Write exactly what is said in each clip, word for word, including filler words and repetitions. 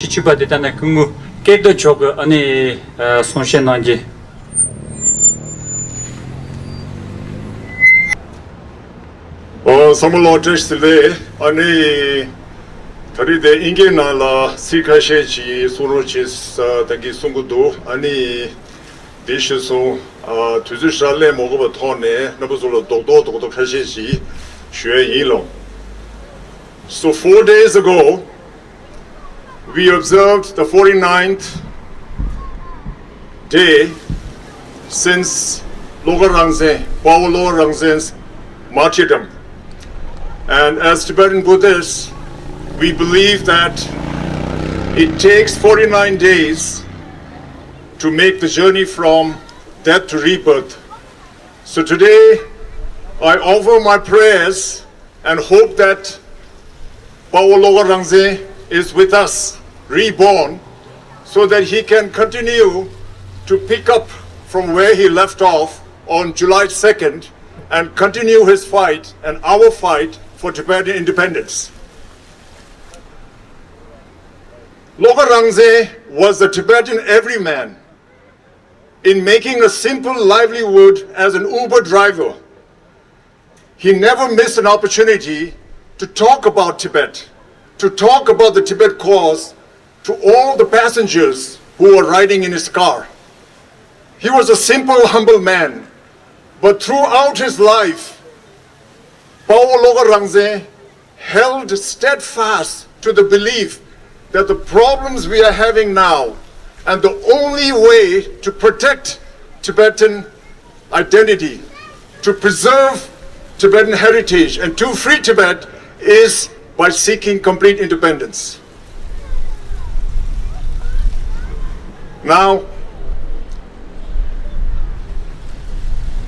ཆོས་པ་དེ་ལྟ་ན་སྐུ་ངོ་ཀེར་ཏོ་མཆོག་གིས་ཨ་ནི་གསུང་བཤད་གནང་རྒྱུ། ཨོ་བསམ་བློ་བཀྲ་ཤིས་བདེ་ལེགས། ཨ་ནི་ད་རེས་དེ་ཨིན་སྐད་ནང་ལ་ཚིག་ཁ་ཤས་ཅིག་གསུང་རོགས་བྱེད་ད་གིན་གསུང་གི་འདུག་ཨ་ནི་དེ་ཞུས་སོང་། ཨ་དུས་ཚོད་ཞེ་དྲག་ལེན་མ་དགོས་པའི་ཐོག་ནས་རྣམ་པ་ཚོ་ལ་རྡོག་རྡོག་རྡོག་རྡོག་ཁ་ཤས་ཅིག་ཞུ་ཡ་ཡིན་ལོ། So four days ago, we observed the forty-ninth day since Logar Rangzen, Pawo Logar Rangzen's martyrdom. And as Tibetan Buddhists, we believe that it takes forty-nine days to make the journey from death to rebirth. So today, I offer my prayers and hope that Pawo Logar Rangzen is with us, reborn, so that he can continue to pick up from where he left off on July second and continue his fight and our fight for Tibetan independence. Logar Rangzen was a Tibetan everyman in making a simple livelihood as an Uber driver. He never missed an opportunity to talk about Tibet, to talk about the Tibet cause to all the passengers who were riding in his car. He was a simple, humble man, but throughout his life, Pawo Logar Rangzen held steadfast to the belief that the problems we are having now and the only way to protect Tibetan identity, to preserve Tibetan heritage, and to free Tibet is by seeking complete independence. Now,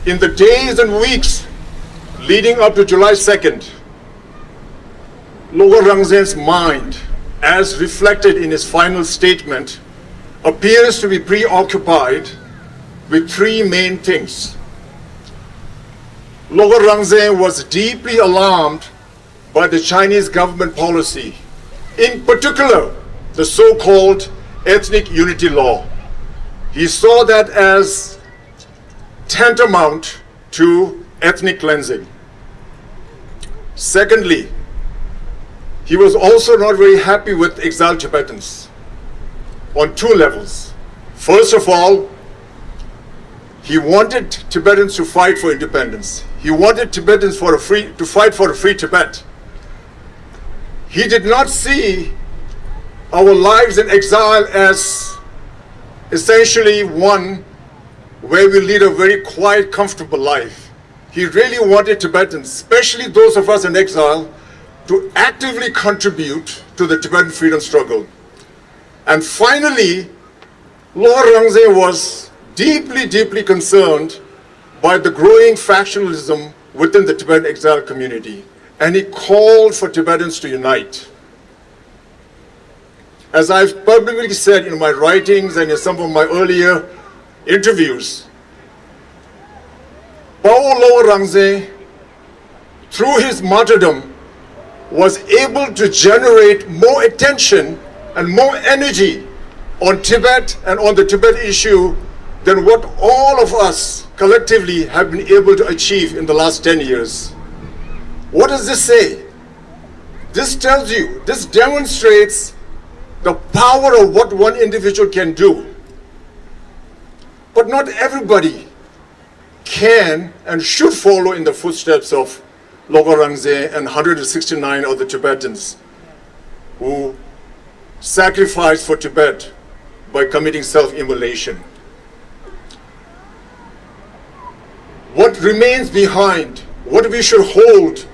in the days and weeks leading up to July second, Logar Rangzen's mind, as reflected in his final statement, appears to be preoccupied with three main things. Logar Rangzen was deeply alarmed by the Chinese government policy, in particular, the so-called ethnic unity law. He saw that as tantamount to ethnic cleansing. Secondly, he was also not very happy with exiled Tibetans on two levels. First of all, he wanted Tibetans to fight for independence. He wanted Tibetans for a free, to fight for a free Tibet. He did not see our lives in exile as essentially one where we lead a very quiet, comfortable life. He really wanted Tibetans, especially those of us in exile, to actively contribute to the Tibetan freedom struggle. And finally, Logar Rangzen was deeply, deeply concerned by the growing factionalism within the Tibetan exile community, and he called for Tibetans to unite. As I've publicly said in my writings and in some of my earlier interviews, Pawo Logar Rangzen, through his martyrdom, was able to generate more attention and more energy on Tibet and on the Tibet issue than what all of us collectively have been able to achieve in the last ten years. What does this say? This tells you, this demonstrates the power of what one individual can do. But not everybody can and should follow in the footsteps of Logar Rangzen and one hundred sixty-nine other Tibetans who sacrificed for Tibet by committing self-immolation. What remains behind, what we should hold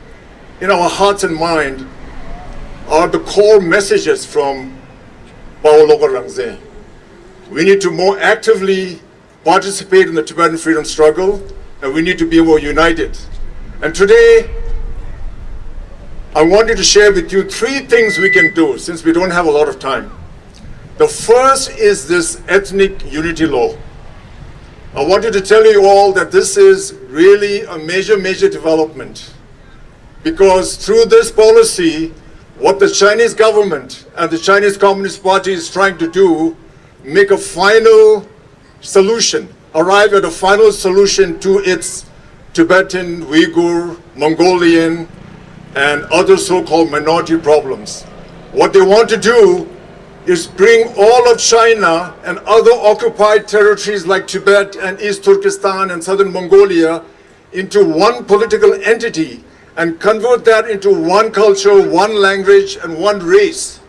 in our hearts and mind, are the core messages from Pawo Logar Rangzen. We need to more actively participate in the Tibetan freedom struggle, and we need to be more united. And today, I wanted to share with you three things we can do, since we don't have a lot of time. The first is this ethnic unity law. I wanted to tell you all that this is really a major, major development, because through this policy, What the Chinese government and the Chinese Communist Party is trying to do, make a final solution, arrive at a final solution to its Tibetan, Uyghur, Mongolian, and other so-called minority problems. What they want to do is bring all of China and other occupied territories like Tibet and East Turkestan and southern Mongolia into one political entity and convert that into one culture, one language, and one race.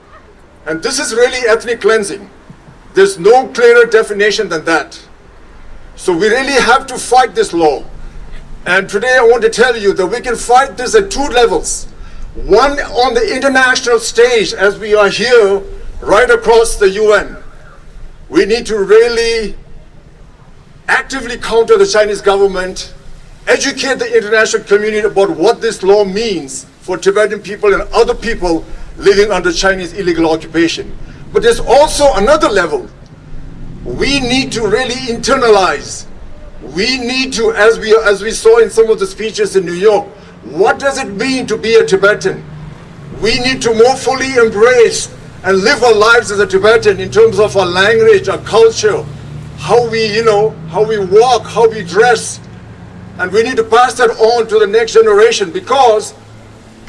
And this is really ethnic cleansing. There's no clearer definition than that. So we really have to fight this law. And today I want to tell you that we can fight this at two levels. One, on the international stage, as we are here right across the U N. We need to really actively counter the Chinese government, educate the international community about what this law means for Tibetan people and other people living under Chinese illegal occupation. But there's also another level. We need to really internalize. We need to, as we, as we saw in some of the speeches in New York, what does it mean to be a Tibetan? We need to more fully embrace and live our lives as a Tibetan in terms of our language, our culture, how we, you know, how we walk, how we dress. And we need to pass that on to the next generation, because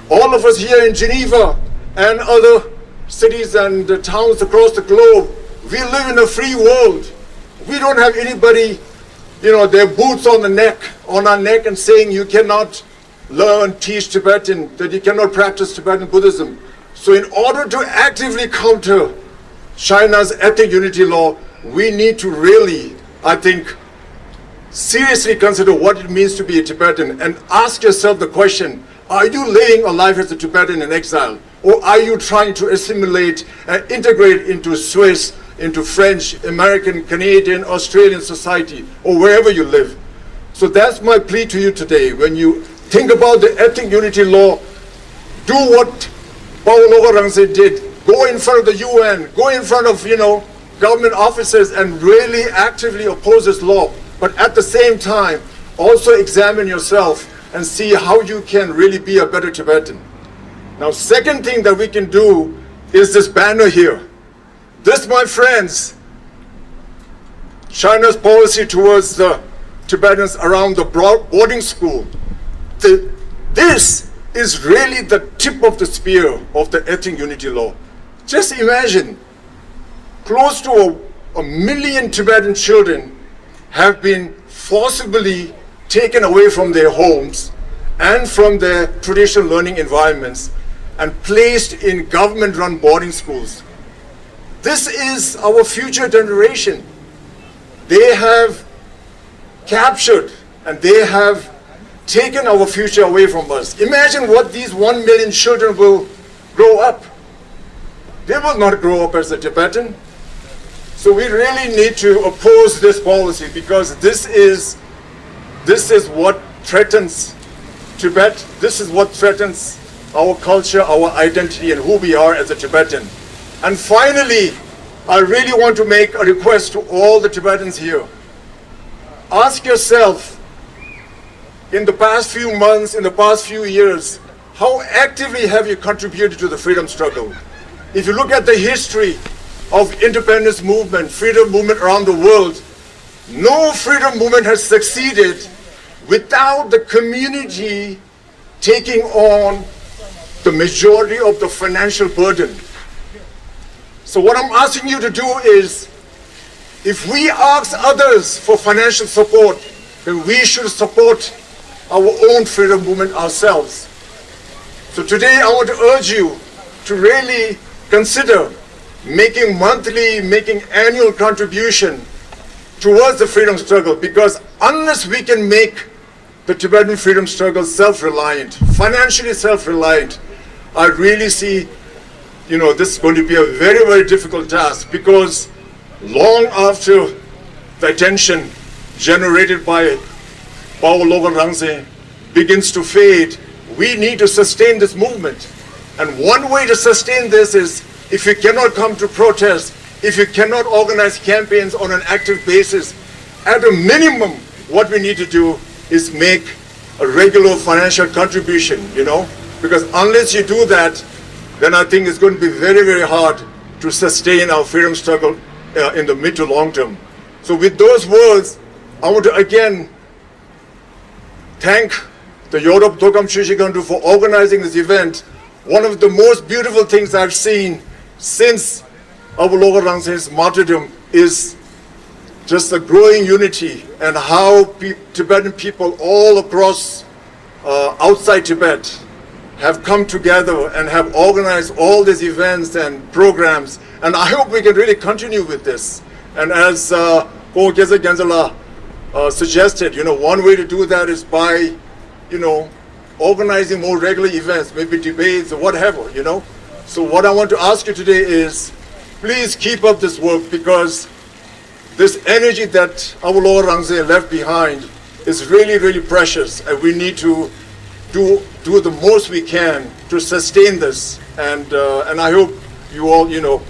all of us here in Geneva and other cities and uh, towns across the globe, we live in a free world. We don't have anybody, you know, their boots on the neck, on our neck and saying, "You cannot learn, teach Tibetan, that you cannot practice Tibetan Buddhism." So in order to actively counter China's ethnic unity law, we need to really, I think, seriously consider what it means to be a Tibetan and ask yourself the question, are you living a life as a Tibetan in exile? Or are you trying to assimilate and integrate into Swiss, into French, American, Canadian, Australian society, or wherever you live? So that's my plea to you today. When you think about the ethnic unity law, do what Pawo Lhoka Rangse did. Go in front of the U N, go in front of, you know, government officers and really actively oppose this law. But at the same time, also examine yourself and see how you can really be a better Tibetan. Now, second thing that we can do is this banner here. This, my friends, China's policy towards the Tibetans around the boarding school. The, this is really the tip of the spear of the ethnic unity law. Just imagine, close to a, a million Tibetan children have been forcibly taken away from their homes and from their traditional learning environments and placed in government-run boarding schools. This is our future generation. They have captured and they have taken our future away from us. Imagine what these one million children will grow up. They will not grow up as a Tibetan. So we really need to oppose this policy, because this is this is what threatens Tibet. This is what threatens our culture, our identity, and who we are as a Tibetan. And finally, I really want to make a request to all the Tibetans here. Ask yourself, in the past few months, in the past few years, how actively have you contributed to the freedom struggle? If you look at the history of independence movement, freedom movement around the world, no freedom movement has succeeded without the community taking on the majority of the financial burden. So what I'm asking you to do is, if we ask others for financial support, then we should support our own freedom movement ourselves. So today I want to urge you to really consider making monthly, making annual contribution towards the freedom struggle, because unless we can make the Tibetan freedom struggle self-reliant, financially self-reliant, I really see, you know, this is going to be a very, very difficult task, because long after the attention generated by Pawo Lhoka Rangse begins to fade, we need to sustain this movement. And one way to sustain this is, if you cannot come to protest, if you cannot organize campaigns on an active basis, at a minimum, what we need to do is make a regular financial contribution, you know, because unless you do that, then I think it's going to be very, very hard to sustain our freedom struggle uh, in the mid to long term. So, with those words, I want to again thank the Europe Tokam Shushi Gandu for organizing this event. One of the most beautiful things I've seen since Abu Loga Rangsen's martyrdom is just the growing unity and how pe- Tibetan people all across uh, outside Tibet have come together and have organized all these events and programs. And I hope we can really continue with this. And as uh, Paul Geza Genzala uh, suggested, you know, one way to do that is by, you know, organizing more regular events, maybe debates or whatever, you know. So what I want to ask you today is, please keep up this work because this energy that our Lord Rangze left behind is really, really precious, and we need to do, do the most we can to sustain this. And, uh, and I hope you all, you know,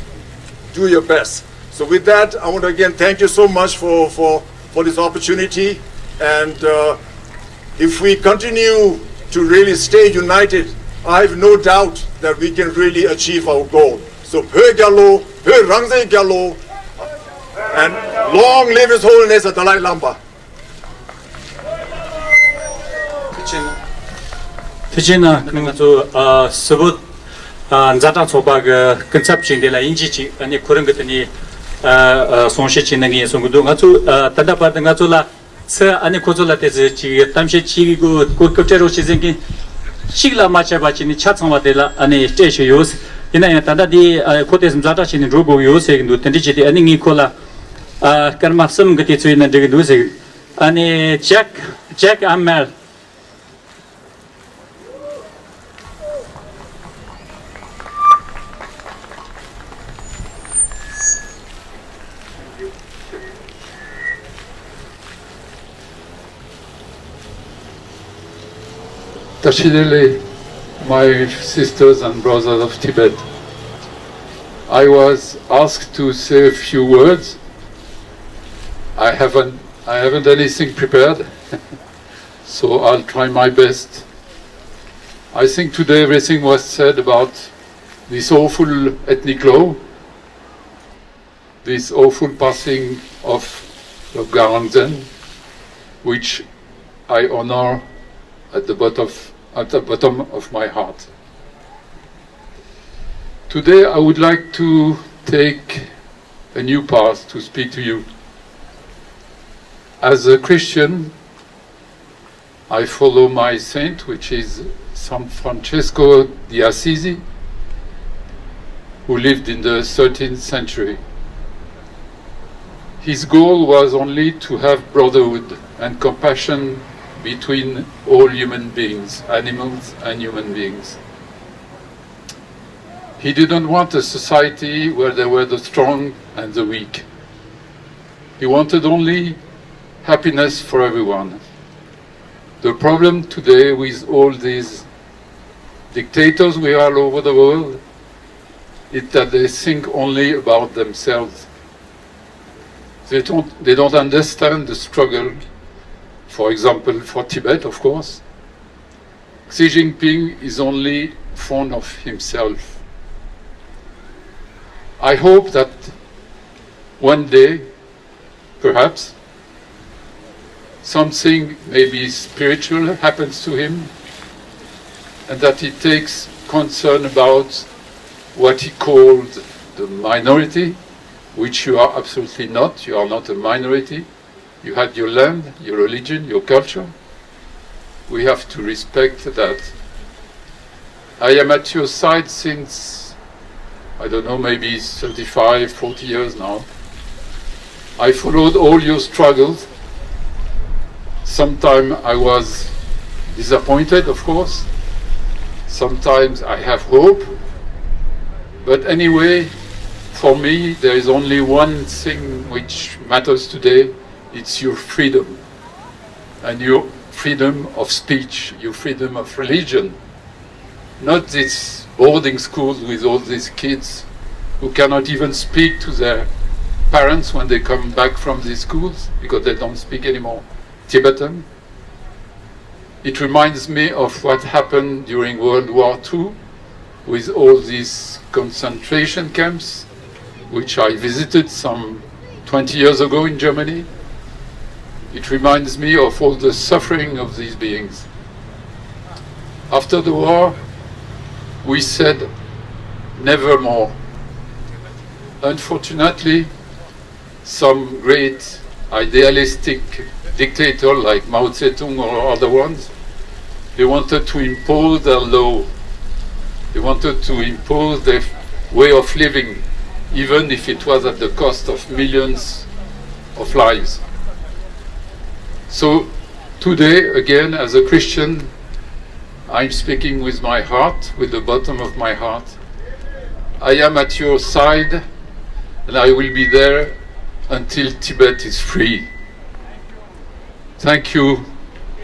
do your best. So with that, I want to again thank you so much for, for, for this opportunity. And uh, if we continue to really stay united, I have no doubt that we can really achieve our goal. So, Phe Gyalo, Phe Rangze Gyalo, and long live His Holiness the Dalai Lama. དེ་བྱས་ན་ང་ཚོ་ཨ་སུ་བོད་ཨ་ཛ་དྲག་ཚོགས་པ་གི་སྐུ་ཚབ་ཅིག་འདི་ལ་དབྱིན་ཇི་ཅིག་ཨ་ནི་ཁོ་རང་གི་དེ་ནས་ཨ་ཨ་གསུང་བཤད་ཅིག་གནང་གི་ཡིན་གསུང་གི་འདུག་ང་ཚོ་ཨ་ད་ལྟ་བར་དུ་ང་ཚོ་ལ་ཚེ་ཨ་ནི་ཁོ་ཚོ་ལ་དེ་ཚོ་ཅིག་གཏམ་བཤད་ཅིག་གི་སྐོར་སྐོར་སྐབས་སྤྲད་རོགས་བྱེད་ཟེར་གི་གཅིག་ལ་མ་ཆད་པ་ཅིག་ནི་ཆ་ཚང་བ་དེ་ལ་ཨ་ནི་སྤྲད་ཤེས་ཡོད། ཡིན་ན་ཡང་ད་ལྟ་འདི་ཨ་ཁོ་དེ་ཛ་དྲག་བྱས་ནས་འགྲོ་དགོས་ཡོད་ཟེར་གི་འདུག་དེ་འདྲ་བྱས་ཏེ་ཨ་ནི་ངས་ཁོ་ལ་ཨ་སྐར་མ་གསུམ་གི་དུས་ཚོད་ཡིན་ན་འགྲིག་གི་འདུག་ཟེར་གི་ཨ་ནི་ཇེག་ཇེག་ཨ་མེལ། Tashidele, my sisters and brothers of Tibet. I was asked to say a few words. I haven't, I haven't anything prepared, so I'll try my best. I think today everything was said about this awful ethnic law, this awful passing of Lobga Rangzen, which I honor at the bottom, at the bottom of my heart. Today I would like to take a new path to speak to you. As a Christian, I follow my saint, which is San Francesco di Assisi, who lived in the thirteenth century. His goal was only to have brotherhood and compassion between all human beings, animals and human beings. He didn't want a society where there were the strong and the weak. He wanted only happiness for everyone. The problem today with all these dictators we have all over the world is that they think only about themselves. They don't, they don't understand the struggle, for example, for Tibet, of course. Xi Jinping is only fond of himself. I hope that one day, perhaps, something maybe spiritual happens to him, and that he takes concern about what he called the minority, which you are absolutely not. You are not a minority. You had your land, your religion, your culture. We have to respect that. I am at your side since, I don't know, maybe thirty-five, forty years now. I followed all your struggles. Sometimes I was disappointed, of course. Sometimes I have hope. But anyway, for me, there is only one thing which matters today. It's your freedom. And your freedom of speech, your freedom of religion. Not these boarding schools with all these kids who cannot even speak to their parents when they come back from these schools because they don't speak anymore Tibetan. It reminds me of what happened during World War Two. with all these concentration camps, which I visited some twenty years ago in Germany. It reminds me of all the suffering of these beings. After the war, we said, "Nevermore." Unfortunately, some great idealistic dictator like Mao Zedong or other ones, they wanted to impose their law. They wanted to impose their way of living, even if it was at the cost of millions of lives. So today, again, as a Christian, I'm speaking with my heart, with the bottom of my heart. I am at your side, and I will be there until Tibet is free. Thank you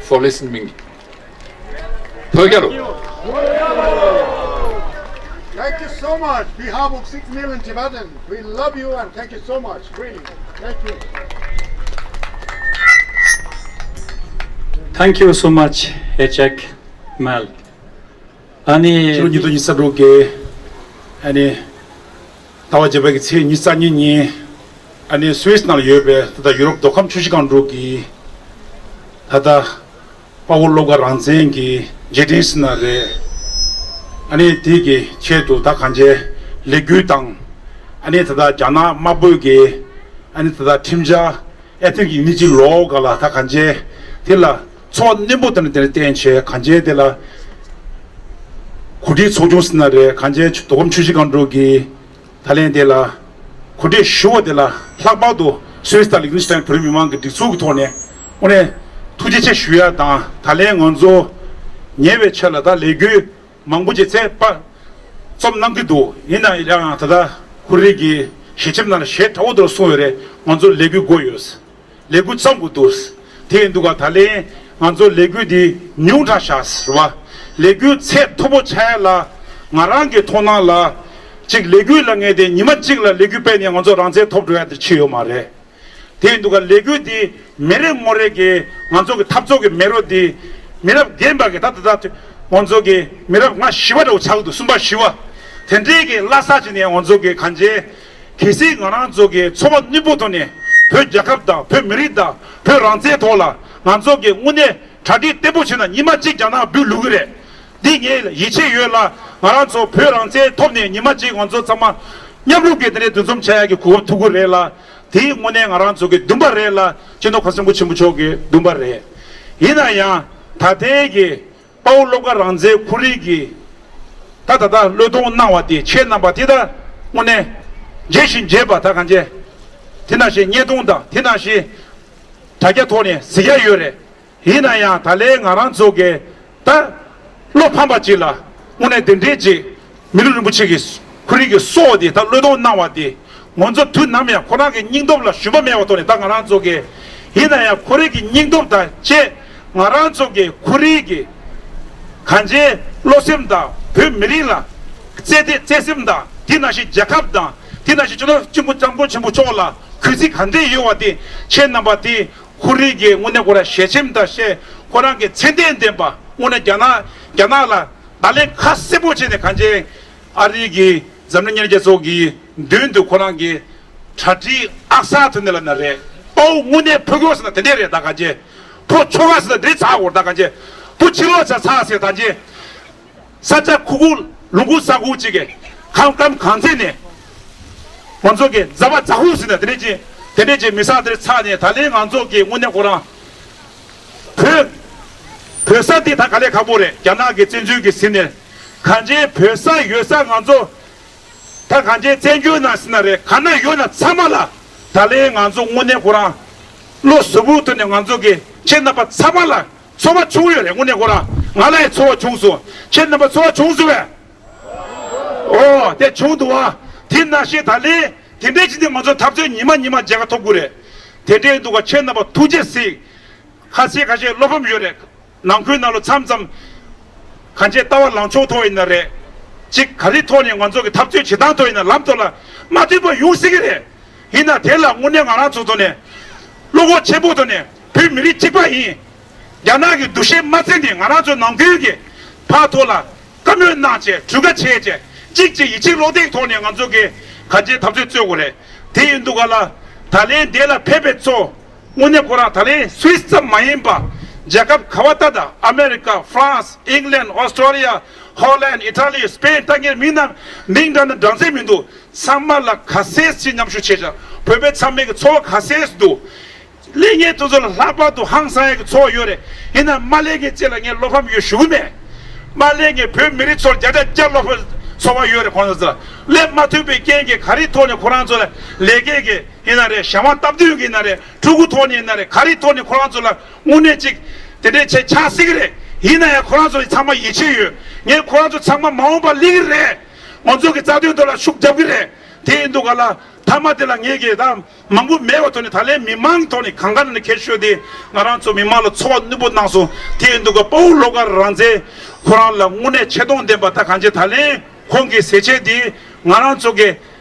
for listening. Thank you. Thank you so much. Behalf of six million Tibetans, we love you and thank you so much. Really. Thank you. Thank you so much, Echek Mal. ཨ་ནི་ཕྱི་ལོ་ཉིས་སྟོང་ཉི་ཤུ་རྩ་དྲུག་གི་ཨ་ནི་ཟླ་བ་བརྒྱད་པ་གི་ཚེས་ཉི་ཤུ་རྩ་གཉིས་ཉིན་ཨ་ནི་སུད་སི་ནང་ལ་ཡོད་པའི་ད་ལྟ་ཡུ་རོབ་མདོ་ཁམས་ཆུ་བཞི་སྒང་དྲུག་གི་ད་ལྟ་དཔའ་བོ་བློ་དགའ་རང་བཙན་གྱི་རྗེས་དྲན་ཟེར་ན་རེད། ཨ་ནི་དེ་གི་ཆེད་དུ་ད་གང་ཅི་ལས་འགུལ་དང་ཨ་ནི་ད་ལྟ་རྒྱ་ནག་དམར་པོའི་གི་ཨ་ནི་ད་ལྟ་ཁྲིམས་འཆར་ཨེ་ཐིག་ཡུ་ནི་ཊི་ལོ་ག་ལ་ད་གང་ཅི་དེ་ལ་ཚོར་བ་རྣོན་པོ་དེ་འདྲ་དེ་འདྲ་བསྟན་བྱས་གང་ཅི་དེ་ལ་གོ་སྒྲིག་ཚོགས་ཆུང་ཟེར་ན་རེད། གང་ཅི་མདོ་ཁམས་ཆུ་བཞི་སྒང་དྲུག་གི་ད་ལན་དེ་ལ་གོ་སྒྲིག་ཞུ་བ་དེ་ལ་ལྷག་པར་དུ་སུད་སི་དང་ལིག་ཏེན་སི་ཏན་བོད་རིགས་མི་མང་གི་སྒྲིག་འཛུགས་ཀྱི་ཐོག་ནས་དངོས་གནས་ཐུགས་རྗེ་ཆེ་ཞུ་ཡ་དང་། ད་ལན་ང་ཚོ་ཉེ་བའི་ཆར་ལ་ད་ལས་འགུལ་མང་པོ་ཅིག་ཚེ་དཔག་རྩོམ་གནང་གི་འདུག་ཡིན་ན་ཡང་ད་ལྟ་ཁོ་རང་གི་ཞལ་ཆེམས་ནང་ལ་ཞེ་དྲག་པོ་འདུག་གསུངས་ཡོད་རེད། ང་ཚོ་ལས་འགུལ་དགོས་ཡོད། ལས་འགུལ་བརྩམ་དགོས་འདུག་དེ་ཡིན་དུས་ག་ད་ལན་ང་ཚོ་ལས་འགུལ་འདི་ཉུང་དྲགས་ཤག་ཟེར་བ། ལས་འགུལ་ཚད་མཐོ་པོ་ཆགས་ཡ་ལ་ང་རང་གི་མཐོང་སྣང་ལ་གཅིག་ལས་འགུལ་ལ་ངས་དེ་ཉི་མ་གཅིག་ལ་ལས་འགུལ་སྤེལ་ནས་ང་ཚོ་རང་བཙན་ཐོབ་འགྲོ་ཡ་དེ་ཕྱིན་ཡོད་མ་རེད། དེ་ཡིན་དུས་ག་ལས་འགུལ་འདི་མི་རེ་ངོ་རེ་གི་ང་ཚོ་གི་འཐབ་རྩོད་ཀྱི་མེ་རོ་འདི་མི་རབས་རྒན་པ་གི་ད་ད་ད་ང་ཚོ་གི་མི་རབས་ལྔ་བཞི་པ་འདྲ་བོ་ཆགས་ཀྱི་འདུག་གསུམ་པ་བཞི་པ་དེ་འདྲའི་གི་བླ་ས་ཅིག་ནས་ང་ཚོ་གི་གང་ཅི་གལ་སྲིད་ང་རང་ཚོ་གི་ཚོར་བ་རྣོན་པོ་ཐོག་ནས་བོད་རྒྱལ་ཁབ་དང་བོད་མི་རིགས་དང་བོད་རང་བཙན་ཐོག་ལ་ང་ཚོ་གི་དངོས་གནས་གྲ་སྒྲིག་བརྟན་པོ་བྱས་ན་ཉི་མ་གཅིག་རྒྱ་ནག་འབུད་ལུག་གི་རེད། འདི་ངས་ཡིད་ཆེས་ཡོད་ལ། ང་རང་ཚོ་བོད་རང་བཙན་ཐོབ་ནས་ཉི་མ་གཅིག་ང་ཚོ་ཚང་མ་མཉམ་རུབ་ཀྱིས་དེ་འདྲའི་འདུ་འཛོམས་བྱ་ཡག་གི་གོ་སྐབས་ཐོབ་ཀྱི་རེད་ལ། དེ་དངོས་གནས་ང་རང་ཚོ་གི་འདུན་པ་རེད་ལ། སྤྱི་ནོར་གོང་ས་སྐྱབས་མགོན་ཆེན་པོ་མཆོག་གི་འདུན་པ་རེད། ཡིན་ན་ཡང་ད་ལྟའི་གི་དཔའ་བོ་བློ་དགའ་རང་བཙན་ཁོ་རང་གི་ད་ད་ལྟ་བློས་གཏོང་གནང་བ་དེ་ཁྱེད་རྣམ་པ་དེ་ད་དངོས་གནས་མཇལ་ཞིང་མཇལ་བ་ད་གང་བྱས། དེ་ནང་བཞིན་བརྙན་ཐུང་དང་དེ་ནང་བཞིན་དྲ་རྒྱ་ཐོག་ནས་གཟིགས་ཡ་ཡོད་རེད། ཡིན་ན་ཡང་ད་ལན་ང་རང་ཚོ་གི་ད་བློ་ཕམ་པ་ཅིག་ལ་དངོས་གནས་དེ་འདྲའི་ཅིག་མི་ལུས་རིན་པོ་ཆེ་གི་ཁོ་རང་གི་སྲོག་དེ་ད་བློས་གཏོང་གནང་བ་དེ་ང་ཚོ་དུས་ནམ་ཡང་ཁོ་རང་གི་སྙིང་སྟོབས་ལ་ཞུམ་པ་མེད་པ་ཐོག་ནས་ད་ང་རང་ཚོ་གི་ཡིན་ན་ཡང་ཁོ་རང་གི་སྙིང་སྟོབས་དང་བཅས་ང་རང་ཚོ་གི་ཁོ་རང་གི་གང་ཅིའི་བློ་སེམས་དང་བོད་མི་རིགས་ལ་བརྩེ་དེ་བརྩེ་སེམས་དང་དེ་ནང་བཞིན་རྒྱལ་ཁབ་དང་དེ་ནང་བཞིན་སྤྱི་ནོར་གོང་ས་སྐྱབས་མགོན་ཆེན་པོ་མཆོག་ལ་གུས་བརྩི་ག་འདྲས་ཡོད་པ་དེ་ཁྱེད་རྣམ་པ་དེ། ཁོ་རང་གི་དངོས་གནས་ཁོ་རང་ཞལ་ཆེམས་དང་བཅས་ཁོ་རང་གི་མཚན་ལྡན་ལྡན་པ་དངོས་གནས་རྒྱ་ནག་རྒྱ་ནག་ལ་བརྡ་ལན་ཁ་གསལ་པོ་བྱས་ནས་གང་ཅི་ཨ་རི་གི་འཛམ་གླིང་མཉམ་འབྲེལ་རྒྱལ་ཚོགས་ཀྱི་མདུན་དུ་ཁོ་རང་གི་གྲ་སྒྲིག་ཨག་ས་ཐོན་ནས་ལ་ན་རེད། དཔའ་བོ་དངོས་གནས་ཕོ་རྒོད་ཟེར་ན་དེ་འདྲས་རེད། ད་གང་ཅི་ཕོ་ཆོ་ག་ཟེར་ན་འདྲེ་ཚ་གོ་ད་གང་ཅི་ཕོ་ཕྱི་ལོགས་ཚ་ཚ་ཟེར་ད་ཅི། ས་ཆ་ཁུ་ཁུ་ལུང་ཁུག་ས་ཁུག་ཅིག་གི་ཁམ་ཁམ་གང་ཚེ་ནས་ང་ཚོ་གི་མཛའ་བ་མཛའ་ཁུག་ཟེར་ན་དེ་འདྲས་ཅིག་དེ་འདྲས་ཅིག་མི་ས་དེར་ཚ་ནས་ད་ལན་ང་ཚོ་གི་དངོས་གནས་ཁོ་རང་བོད་བོད་ས་འདི་ད་ག་ལས་ཁག་པོ་རེད། རྒྱ་ནག་གི་བཙན་འཛུལ་གྱི་ཟིན་ནས་གང་ཅིའི་བོད་ས་ཡོད་ས་ང་ཚོ་ད་གང་ཅིའི་བཙན་བྱོལ་ནང་ཟིན་ན་རེད། ག་ན་ཡོད་ན་ཚང་མ་ལ་ད་ལན་ང་ཚོ་དངོས་གནས་ཁོ་རང་བློ་གཟུ་བོའི་ཐོག་ནས་ང་ཚོ་གི་ཁྱེད་རྣམ་པ་ཚང་མ་ལ། ཚོར་བ་བྱུང་ཡོད་རེད། དངོས་གནས་ཁོ་རང་ང་ལ་ཡང་ཚོར་བ་བྱུང་སོང་། ཁྱེད་རྣམ་པ་ཚོར་བ་བྱུང་སོང་བས། ཨོ་དེ་བྱུང་འདུག་བ། དེ་ནང་བཞིན་ད་ལན་དེ་འདྲའི་ཅིག་ནས་ང་ཚོ་འཐབ་རྩོད་ཉི་མ་ཉི་མ་མཇལ་ཁ་ཐོབ་དགོས་རེད། དེ་འདྲའི་འདུག་ག་ཁྱེད་རྣམ་པ་ཐུགས་རྗེ་གཟིགས། ཁ་ཤས་ཁ་ཤས་བློ་ཕམ་ཡོད་རེད། ནང་ཁུལ་ནང་ལོ་མཚམས་མཚམས་གང་ཅིའི་ལྟ་བ་ལངས་ཕྱོགས་ཐོག་ཡིན་ན་རེད། ཅིག་ག་རེ་ཐོག་ནས་ང་ཚོ་གི་འཐབ་རྩོད་བྱེད་སྟངས་ཐོག་ཡིན་ན་ལམ་ཐོག་ལ་མ་མཐུན་པ་ཡོང་སྲིད་ཀྱི་རེད། ཡིན་ན་དེ་ལ་དངོས་གནས་ང་རང་ཚོ་ཐོག་ནས་བློ་ཁོག་ཆེན་པོ་ཐོག་ནས་བོད་མི་རིགས་གཅིག་པ་ཡིན། རྒྱ་ནག་གི་འདུ་ཤེས་མ་འཛིན་ནས་ང་རང་ཚོ་ནང་ཁུལ་གྱི་ཕར་ཐོག་ལ་ བཀའ་མོལ་གནང་བྱས་གྲོས་ཁ་བྱས་བྱས་གཅིག་གཅིག་ཡིད་ཆེས་བློ་གཏད་ཐོག་ནས་ང་ཚོ་གི་ག་ཅེ་འཐབ་རྩོད་རྩོད་དགོས་རེད། དེ་ཡིན་དུས་ག་ལ་ད་ལན་དེ་ལ་ཕེབས་པའི་ཚོ་དངོས་གནས་ཁོ་རང་ད་ལན་སུད་སི་ཙམ་མ་ཡིན་པ་རྒྱལ་ཁབ་ག་བ་ལྟ་ད་ཨ་མེ་རི་ཀ་ཧྥ་རན་སི་ཨིང་ལན་ཨོ་སི་ཀྲོ་ལི་ཡ་ཧོ་ལན་ཨི་ཊ་ལི་སི་པེན་ད་ངས་མིང་ན་མིང་འདྲ་ན་འདྲ་མཚན་མི་འདུག་ཚང་མ་ལ་ག་ཚད་ཅིག་མཉམ་ཞུགས་བྱས་ཀྱང་བོད་པའི་ཚང་མའི་གི་ཚོར་བ་ག་ཚད་འདུག་ལས་ངན་དེ་ཚོ་ལ་ལྷག་པར་དུ་ཧང་སང་ཡག་གི་ཚོར་བ་ཡོད་རེད། ཡིན་ན་མ་ལས་ངན་ཅིག་ལ་ངས་བློ་ཕམ་ཡོད་ཞུ་གི་མེད། མ་ལས་ངན་བོད་མི་རིགས་ཚོར་བརྒྱ་ཆ་བརྒྱ་བློ་ཕམ་ཚོར་བ་ཡོད་རེད། ཁོང་ཚོ་ལས་མ་ཐུབ་པའི་རྐྱེན་གྱིས་ག་རེའི་ཐོག་ནས་ཁོ་རང་ཚོ་ལ་ལས་ཀའི་གི་ཡིན་ན་རེད། ཞྭ་དམར་སྟབས་བསྟུན་གྱི་ཡིན་ན་རེད། ཕྲུ་གུ་ཐོག་ནས་ཡིན་ན་རེད། ག་རེའི་ཐོག་ནས་ཁོ་རང་ཚོ་ལ་དངོས་གནས་ཅིག་དེ་འདྲས་བྱས་ཆགས་སྲིད་ཀྱི་རེད། ཡིན་ན་ཡང་ཁོ་རང་ཚོ་ཚང་མ་ཡིད་ཆེས་ཡོད། ངས་ཁོ་རང་ཚོ་ཚང་མ་མ་འོངས་པ་སླེབས་ཀྱི་རེད། ང་ཚོ་གི་རྩ་དོན་ཐོག་ལ་ཤུགས་རྒྱབ་ཀྱི་རེད། དེ་ཡིན་དུས་ག་ལ་མཐའ་མ་དེ་ལ་ངས་གི་ད་མང་པོ་མེད་པ་ཐོག་ནས་ད་ལན་མི་མང་ཐོག་ནས་གང་ག་ནས་ཁྱེར་ཤོག་དེ་ང་རང་ཚོ་མི་མང་ལ་ཚོར་བ་སྣུན་པོ་གནང་སོང་། དེ་ཡིན་དུས་ག་དཔའ་བོ་བློ་དགའ་རང་བཙན་ཁོ་རང་ལ་དངོས་གནས་ཆེ་མཐོང་ལྡན་པ་ད་གང་ཅི་ད་ལན་ཁོང་གི་ཟས་བཅད་དེ་ང་རང་ཚོ་གི་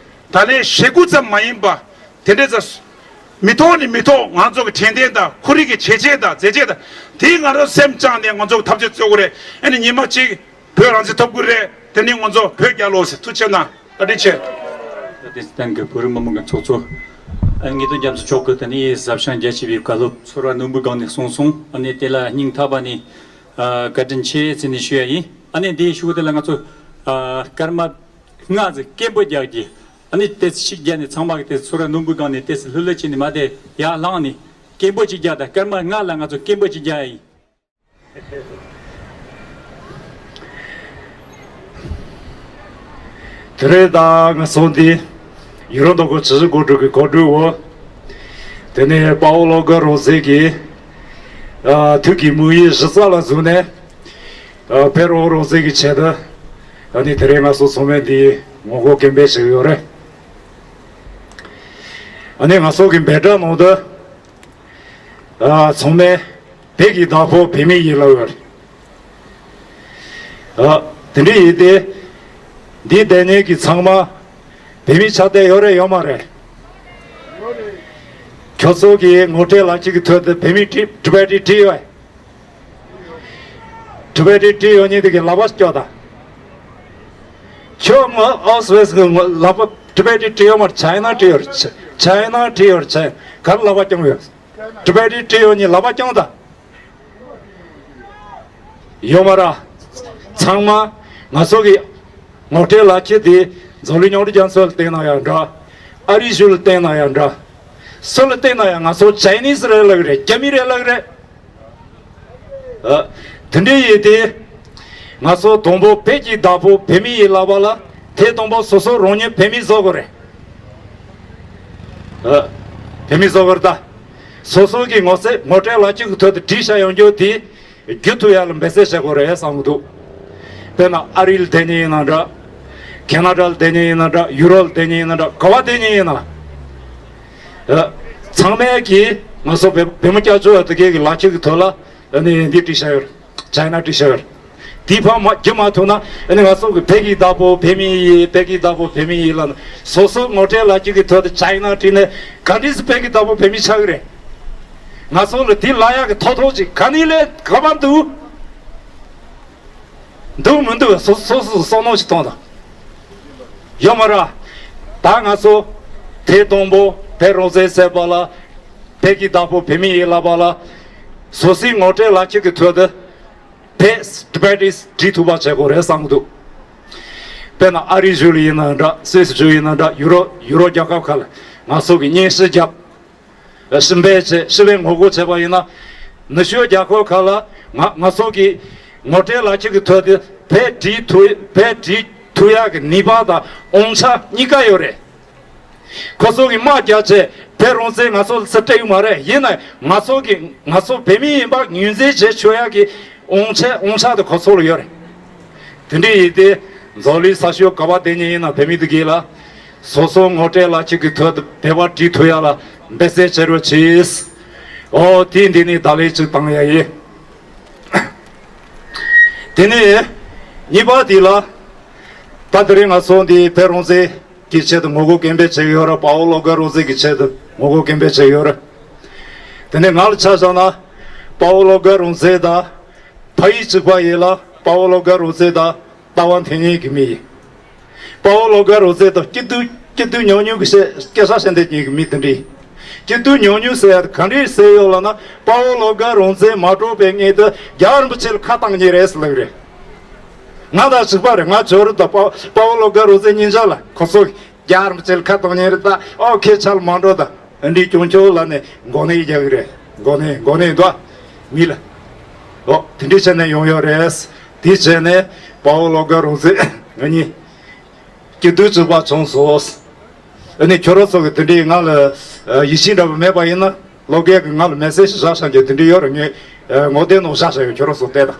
ད་ལན་ཞེ་དགུ་ཙམ་མ་ཡིན་པ་དེ་འདྲས་ཙམ་མི་ཐོག་ནས་མི་ཐོག་ང་ཚོ་གི་དྲན་རྟེན་དང་ཁོར་ཡུག་གི་བྱས་རྗེས་དང་མཛད་རྗེས་དང་དེ་ང་རང་སེམས་བཅངས་ནས་ང་ཚོ་གི་འཐབ་རྩོད་རྩོད་དགོས་རེད། ཨ་ནི་ཉི་མ་གཅིག་བོད་རང་བཙན་ཐོབ་ཀྱི་རེད། དེ་ནི་ང་ཚོ་བོད་རྒྱལ་ལོ་ཟེར། ཐུགས་རྗེ་གནང་། བཀའ་དྲིན་ཆེ། བཀའ་དྲིན་བསྟན་གི་བོད་རིགས་མི་མང་གི་ཚོགས་གཙོ། ཨ་ངེས་དོན་རྒྱ་མཚོ་མཆོག་གིས་དེ་ནི་ཟབ་ཞང་རྒྱ་ཆེ་བའི་བཀའ་སློབ་ཚོར་བ་སྣུན་པོའི་སྒང་ནས་གསུངས་སོང་། ཨ་ནི་དེ་ལ་སྙིང་ཐག་པ་ནས་ཨ་བཀའ་དྲིན་ཆེ་ཟེར་ནས་ཞུ་ཡ་ཡིན། ཨ་ནི་དེའི་གཞུག་དེ་ལ་ང་ཚོ་ཨ་སྐར་མ་ལྔ་ཙམ་སྐད་འབོད་རྒྱག་རྒྱུ། ཨ་ནི་ཏོག་ཙམ་ཞིག་རྒྱག་ནས་ཚང་མ་གི་དེ་ཚོར་བ་སྣུན་པོའི་སྒང་ནས་ཏོག་ཙམ་ལྷོད་ལྷོད་བྱས་ནས་མ་དེ་ཡར་ལངས་ནས་སྐད་འབོད་ཅིག་རྒྱག་དང་། སྐར་མ་ལྔ་ལ་ང་ཚོ་སྐད་འབོད་ཅིག་རྒྱག་ཡ་ཡིན། དེ་རིང་ད་ང་ཚོ་འདི་ཡུ་རོབ་མདོ་དབུས་སྤྱི་བྱེ་ཁོག་དྲུག་གི་གོ་སྒྲིག་འོག་དེ་ནས་དཔའ་བོ་བློ་དགའ་རང་བཙན་གྱི་ཨ་དུས་ཀྱི་དམིགས་ཡུལ་གཞི་རྩ་ལ་བཟུང་ནས་ཨ་བོད་རང་དབང་རང་བཙན་གྱི་ཆེད་དུ་ཨ་ནི་དེ་རིང་ང་ཚོ་ཚང་མས་འདི་ངོ་རྒོལ་སྐད་འབོད་བྱེད་ཀྱི་ཡོད་རེད། ཨ་ནི་ང་ཚོ་གི་འབོད་སྒྲ་ནང་དུ་ཨ་ཚང་མས་བོད་ཀྱི་བདག་པོ་བོད་མི་ཡིན་ལབ་ཡོད་རེད། ཨ་དེ་འདྲ་ཡིན་ཏེ་འདི་བསྡད་མཁན་གྱི་ཚང་མ་བོད་མི་ཆགས་བསྡད་ཡོད་རེད་ཡོད་མ་རེད། ཁྱོད་ཚོ་གི་ངོ་སྤྲོད་ལག་ཁྱེར་གྱི་ཐོག་ཏུ་བོད་མི་ཊི་བོད་པའི་ཊི་བྲིས་ཡོད། བོད་པའི་ཊི་བྲིས་ཡོད་མཁན་དེ་གི་ལག་པ་སྐྱོག་དང་། ཁྱོད་ངོ་ཨོ་སི་ཝེ་སི་གི་ངོ་ལག་པ་བོད་པའི་ཊི་བྲིས་ཡོད་མ་རེད། ཆའི་ན་བྲིས་ཡོད་རེད། ཆའི་ན་བྲིས་ཡོད་རེད། ཆའི་ག་རེ་ལག་པ་སྐྱོག་ཡོད། བོད་པའི་ཊི་བྲིས་ཡོད་མཁན་ལག་པ་སྐྱོག་དང་། ཡོད་མ་རེད། ཚང་མ་ང་ཚོ་གི་ངོ་སྤྲོད་ལག་ཁྱེར་དེ་འཛམ་གླིང་མཉམ་འབྲེལ་རྒྱལ་ཚོགས་ལ་བསྟན་ན་ཡང་འདྲ། ཨ་རིའི་གཞུང་ལ་བསྟན་ན་ཡང་འདྲ། སུ་ལ་བསྟན་ན་ཡང་ང་ཚོ་ཅའི་ནིས་རེད་ལབ་ཀྱི་རེད། རྒྱ་མི་རེད་ལབ་ཀྱི་རེད། ཨ། དེ་འདྲ་ཡིན་ཏེ། ང་ཚོ་དང་པོ་བོད་ཀྱི་བདག་པོ་བོད་མི་ཡིན་ལབ་པ་ལ་དེ་དང་པོ་སོ་སོ་རང་ཉིད་བོད་མི་བཟོ་དགོས་རེད། ཨ། བོད་མི་བཟོ་དགོས་རེད་ད། སོ་སོ་གི་ངོ་ཚ་ངོ་སྤྲོད་ལག་ཁྱེར་གྱི་ཐོག་ཏུ་བྲིས་བཞག་ཡོང་རྒྱུ་དེ་བརྒྱུད་ཐུབ་ཡ་ལ་འབད་བརྩོན་བྱེད་དགོས་རེད་བསམ་གྱི་འདུག་དཔེར་ན་ཨ་རི་ལ་བསྡད་མཁན་ཡིན་ན་འདྲ། ཁེ་ན་ཌ་ལ་བསྡད་མཁན་ཡིན་ན་འདྲ། ཡུ་རོབ་ལ་བསྡད་མཁན་ཡིན་ན་འདྲ། ག་པར་བསྡད་མཁན་ཡིན་ན། ཨ། ཚང་མས་ཀྱིས་ང་ཚོ་བོད་བོད་མི་སྐྱབས་བཅོལ་བ་དེ་གའི་གི་ལག་ཁྱེར་གྱི་ཐོག་ལ་ཨ་ནི་འདི་བྲིས་བཞག་ཡོད་རེད། ཅའི་ན་བྲིས་བཞག་ཡོད་རེད། དེ་ཕར་མ་བརྒྱུད་མ་ཐུབ་ན་ཨ་ནི་ང་ཚོ་གི་བོད་ཀྱི་བདག་པོ་བོད་མི་ཡིན། བོད་ཀྱི་བདག་པོ་བོད་མི་ཡིན་ལབ་ན་སོ་སོ་ངོ་སྤྲོད་ལག་ཁྱེར་གྱི་ཐོག་ཏུ་ཅའི་ན་བྲིས་ནས་ག་འདྲས་སེ་བོད་ཀྱི་བདག་པོ་བོད་མི་ཆགས་ཀྱི་རེད། ང་ཚོ་ལ་དེ་ལབ་ཡག་གི་ཐོབ་ཐང་ཅིག་ག་ནས་སླེབས། ག་པར་འདུག་འདུག་མི་འདུག་སོ་སོ་སོ་སོ་བསམ་བློ་ཞིག་གཏོང་དང་། ཡོད་མ་རེད། ད་ང་ཚོ་དེ་དང་པོ་བོད་རང་བཙན་ཟེར་བ་ལ་བོད་ཀྱི་བདག་པོ་བོད་མི་ཡིན་ལབ་པ་ལ་སོ་སོའི་ངོ་སྤྲོད་ལག་ཁྱེར་གྱི་ཐོག་ཏུ་བོད་ཊི་བྲིས་ཐུབ་པ་བྱེད་དགོས་རེད་བསམ་གྱི་འདུག་དཔེར་ན་ཨ་རིའི་གཞུང་ལ་ཡིན་ན་འདྲ། སུད་སི་གཞུང་ཡིན་ན་འདྲ། ཡུ་རོབ་ཡུ་རོབ་རྒྱལ་ཁབ་ཁག་ལ་ང་ཚོ་གི་སྙན་ཞུ་བརྒྱབ། ཞིབ་འབད་བྱས་ཞིབ་འབད་ངོ་རྒོལ་བྱས་པ་ཡིན་ན། ནུབ་ཕྱོགས་རྒྱལ་ཁབ་ཁག་ལ་ང་ང་ཚོ་གི་ངོ་སྤྲོད་ལག་ཁྱེར་གྱི་ཐོག་ཏུ་བོད་བྲིས་ཐུབ་བོད་བྲིས་ཐུབ་ཡག་གི་ནུས་པ་དང་དབང་ཆ་གཉིས་ཀ་ཡོད་རེད། ཁོ་ཚོ་གི་དམག་རྒྱག་བྱས་བོད་རང་བཙན་ང་ཚོ་ལ་སུས་སྤྲད་ཡོད་མ་རེད། ཡིན་ན་ང་ཚོ་གི་ང་ཚོ་བོད་མི་ཡིན་པ་ངོས་འཛིན་བྱེད་ཆོག་ཡག་གི་དབང་ཆ་དབང་ཆ་དེ་ཁོ་ཚོ་ལ་ཡོད་རེད། དེ་འདྲ་ཡིན་ཏེ་འཛམ་གླིང་ས་ཕྱོགས་ག་པར་བསྡད་མཁན་ཡིན་ན་བོད་མི་དེ་གས་ལ་སོ་སོ་ངོ་སྤྲོད་ལག་ཁྱེར་གྱི་ཐོག་ཏུ་བོད་པ་བྲིས་ཐུབ་ཡག་ལ་འབད་བརྩོན་བྱེད་རོགས་གྱིས། ཨོ་དེ་འདི་ནི་བརྡ་ལན་གཅིག་བཏང་ཡག་ཡིན། དེ་ནས་གཉིས་པ་དེ་ལ་ད་དེ་རིང་ང་ཚོ་འདི་བོད་རང་བཙན་གྱི་ཆེད་དུ་ངོ་རྒོལ་སྐད་འབོད་བྱེད་ཀྱི་ཡོད་རེད། དཔའ་བོ་བློ་དགའ་རང་བཙན་གྱི་ཆེད་དུ་ངོ་རྒོལ་སྐད་འབོད་བྱེད་ཀྱི་ཡོད་རེད། དེ་ནས་ང་ལ་ཆ་བཞག་ན་དཔའ་བོ་བློ་དགའ་རང་བཙན་དང་ཕ་ཡུལ་གཅིག་པ་ཡིན་ལ་དཔའ་བོ་བློ་དགའ་རང་བཙན་དང་ ལྟ་བ་འཐེན་མཁན་གྱི་མི་ཡིན། དཔའ་བོ་བློ་དགའ་རོགས་ཟེར་དང་སྐྱིད་སྡུག་སྐྱིད་སྡུག་མྱོང་མྱོང་གི་བཤད་སྐད་ཆ་བཤད་འདོད་མཁན་གྱི་མི་དེ་འདྲ་ཡིན། སྐྱིད་སྡུག་མྱོང་མྱོང་ཟེར་ཡ་ག་འདྲས་ཟེར་ཡོད་ལབ་ན། དཔའ་བོ་བློ་དགའ་རོགས་ཟེར་མ་གྲོགས་པའི་ངེས་དུ་རྒྱལ་བ་རིན་པོ་ཆེ་ལ་ཁ་བཏང་མཁན་རེད་ཟེར་ལབ་རེད། ང་དང་གཅིག་པ་རེད། ང་ཇོ་རུ་དང་དཔའ་དཔའ་བོ་བློ་དགའ་རོགས་ཟེར་གཉིས་ཆ་ལ་ཁོ་ཚོ་རྒྱལ་བ་རིན་པོ་ཆེ་ལ་ཁ་གཏོང་མཁན་རེད། ད་ཨོ་ཁྱེད་ཆ་ལ་མ་འགྲོ་ད་འདི་སྐྱོང་ཆོག་ལབ་ནས་མགོ་ནས་རྒྱག་གི་རེད། མགོ་ནས་མགོ་ནས་འདུག་མི་ལ། ཨོ་དེ་འདྲའི་བྱས་ནས་ཡོང་ཡོད་རེད། དེ་བྱས་ནས་དཔའ་བོ་བློ་དགའ་རོགས་ཟེར་ང་གཉིས་སྐྱིད་སྡུག་གཅིག་པ་བྱུང་སོང་། ཨ་ནི་ཁྱོད་རང་ཚོ་གི་དེ་འདྲའི་ང་ལ་ཡིད་ཆེས་འདྲ་པོ་མེད་པ་ཡིན་ན། བློ་དགའ་གི་ང་ལ་མེ་སེ་ཇི་བཞག་བཞག་རྒྱུ་དེ་འདྲ་ཡོད་རེད། ངས་ངོ་དེབ་ནང་བཞག་བཞག་ཡོད། ཁྱོད་རང་ཚོ་བལྟས་དང་།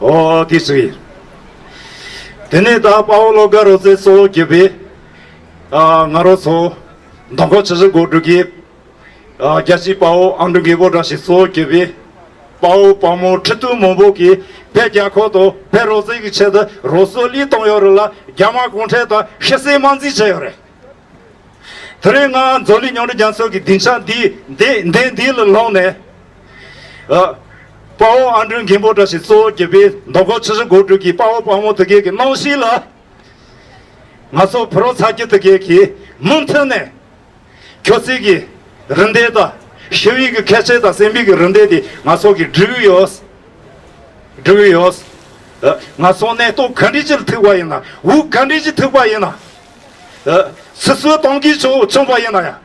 ཨོ་དེ་ཚོ་ཡིན། དེ་ནས་ད་དཔའ་བོ་བློ་དགའ་རོགས་ཟེར་གཙོ་བོ་གྱུར་པའི་ང་རང་ཚོ་མདོ་ཁམས་ཆུ་བཞི་སྒང་དྲུག་གི་རྒྱལ་གཅེས་དཔའ་བོ་ཨ་འབྲུག་རྒན་པོ་བཀྲ་ཤིས་གཙོ་བོ་གྱུར་པའི་དཔའ་བོ་དཔའ་མོ་ཁྲི་གདུགས་མང་པོ་གིས་བོད་རྒྱལ་ཁབ་དང་བོད་རང་བཙན་གྱི་ཆེད་དུ་རང་སྲོག་བློས་བཏང་ཡོད་རེད་ལ། རྒྱ་དམར་གུང་ཁྲན་དང་ཕྱི་གསལ་དམར་འཛིང་བྱས་ཡོད་རེད། དེ་རིང་ང་འཛམ་གླིང་མཉམ་འབྲེལ་རྒྱལ་ཚོགས་ཀྱི་སྡིངས་ཆ་འདི་འདི་འདི་འདི་ལ་ལངས་ནས། ཨ། དཔའ་བོ་ཨ་འབྲུག་རྒན་པོ་བཀྲ་ཤིས་གཙོ་བོ་གྱུར་པའི་མདོ་ཁམས་ཆུ་བཞི་སྒང་དྲུག་གི་དཔའ་བོ་དཔའ་མོ་དེ་གའི་གི་རྣམ་ཤེས་ལ། ང་ཚོ་བོད་རང་ཚ་རྒྱུད་དེ་གའི་གི་མུ་མཐུད་ནས་ཁྱོད་ཚོའི་གི་རེ་འདུན་དང་ཞི་བའི་གི་ཁ་ཆད་དང་སེམས་པའི་གི་རེ་འདུན་དེ་ང་ཚོ་གི་སྒྲུབ་ཀྱི་ཡོད། སྒྲུབ་ཀྱི་ཡོད། ཨ། ང་ཚོ་གནས་སྟངས་ག་འདྲ་ཅིག་ལ་ཐུག་པ་ཡིན་ན། འུ་ག་འདྲ་ཅིག་ཐུག་པ་ཡིན་ན། ཨ། སོ་སོའི་གཏམ་རྒྱུད་ཚོ་བྱུང་བ་ཡིན་ན་ཡང་།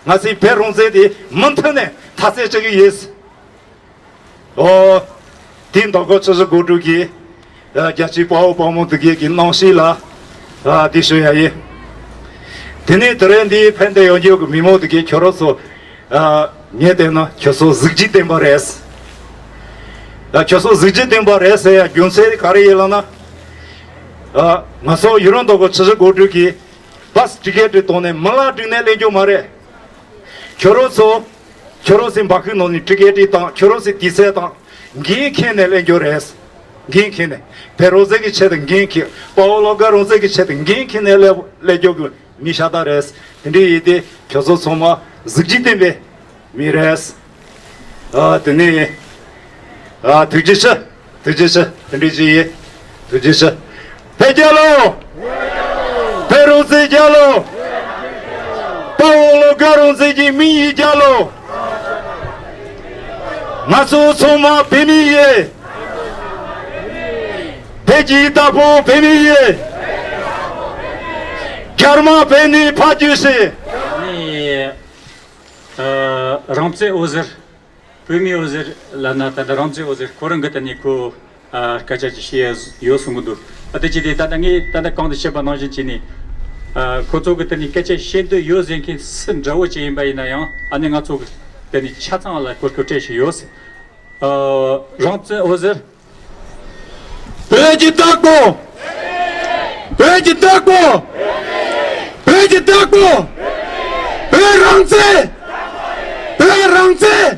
ང་ཚོའི་བོད་རང་བཙན་དེ་མུ་མཐུད་ནས་མཐའ་གསལ་བྱེད་ཀྱི་ཡིན། ཨོ། དེ་མདོ་ཁམས་ཆུ་བཞི་སྒང་དྲུག་གི་ཨ། རྒྱལ་གཅེས་དཔའ་བོ་དཔའ་མོ་དེ་གའི་གི་རྣམ་ཤེས་ལ། ཨ། དེ་ཞུ་ཡ་ཡིན། དེ་ནས་དེ་རིང་འདི་ཕན་བདེ་ཡོང་རྒྱུ་གི་མི་མང་དེ་གའི་ཁྱོད་རང་ཚོ། ཨ། ངས་བལྟས་ན་ཁྱོད་ཚོ་གཟི་བརྗིད་ལྡན་པ་རེད། ཨ། ཁྱོད་ཚོ་གཟི་བརྗིད་ལྡན་པ་རེད་ཟེར་ཡ་རྒྱུ་མཚན་ག་རེ་ཡིན་ལབ་ན། ཨ། ང་ཚོ་ཡུན་རིང་མདོ་ཁམས་ཆུ་བཞི་སྒང་དྲུག་གི་བྷ་སི་ཊི་ཀེ་ཊི་བཏང་ནས་མི་ལ་བསྒྲིགས་ནས་སླེབས་རྒྱུ་མ་རེད། ཁྱོད་རང་ཚོ། ཁྱོད་རང་ཚོའི་འབའ་ཁུག་ནང་ནས་ཊི་ཀེ་ཊི་དང་ཁྱོད་རང་ཚོའི་དུས་ཚོད་དང་འགན་འཁྱེར་ནས་སླེབས་རྒྱུ་རེད། འགན་འཁྱེར་ནས་བོད་རང་བཙན་གྱི་ཆེད་དུ་འགན་འཁྱེར། དཔའ་བོ་བློ་དགའ་རང་བཙན་གྱི་ཆེད་དུ་འགན་འཁྱེར་ནས་སླེབས་སླེབས་རྒྱུ་གི་མི་ཤ་སྟག་རེད། དེ་འདྲ་ཡིན་དུས་ཁྱོད་ཚོ་ཚང་མ་གཟི་བརྗིད་ལྡན་པའི་མི་རེད། ཨ། དེ་ནས། ཨ། ཐུགས་རྗེ་ཆེ། ཐུགས་རྗེ་ཆེ། དེ་འདྲ་ཅིག་ཡིན། ཐུགས་རྗེ་ཆེ། བོད་རྒྱལ་ལོ། བོད་རང་བཙན་རྒྱལ་ལོ། དཔའ་བོ་བློ་དགའ་རང་བཙན་གྱི་མི་ཡི་རྒྱལ་ལོ། ང་ཚོ་ཚང་མ་བོད་མི་ཡིན། བོད་ཀྱི་བདག་པོ་བོད་མི་ཡིན། རྒྱ་དམར་བོད་ནས་ཕར་རྒྱུགས་ཤིག་ནི། ཨ། རང་བཙན་འོད་ཟེར། བོད་མིའི་འོད་ཟེར་ལབ་ན། ད་ལྟ་རང་བཙན་འོད་ཟེར་ཁོ་རང་གིས་ད་ནི་ཁོ། ཨ། སྐད་ཆ་ཅིག་བཤད་ཡོད་གསུང་གི་འདུག་ཨ། དེ་ཅི་སྟེ་ད་ལྟ་ངས་ད་ལྟ་གོང་དུ་བཤད་པ་ནང་བཞིན་བྱས་ནས། ཨ། ཁོ་ཚོ་གིས་ད་ནི་སྐད་ཆ་བཤད་འདོད་ཡོད་ཟེར་མཁན་སུ་འདྲ་བོ་ཅིག་ཡིན་པ་ཡིན་ན་ཡང་། ཨ་ནི་ང་ཚོ་གིས་ད་ནི་ཆ་ཚང་ལ་གོ་སྐབས་སྤྲད་བཞིན་ཡོད། ཨ། རང་བཙན་འོད་ཟེར། བོད་ཀྱི་བདག་པོ། བོད་ཀྱི་བདག་པོ། བོད་ཀྱི་བདག་པོ། བོད་རང་བཙན། བོད་རང་བཙན།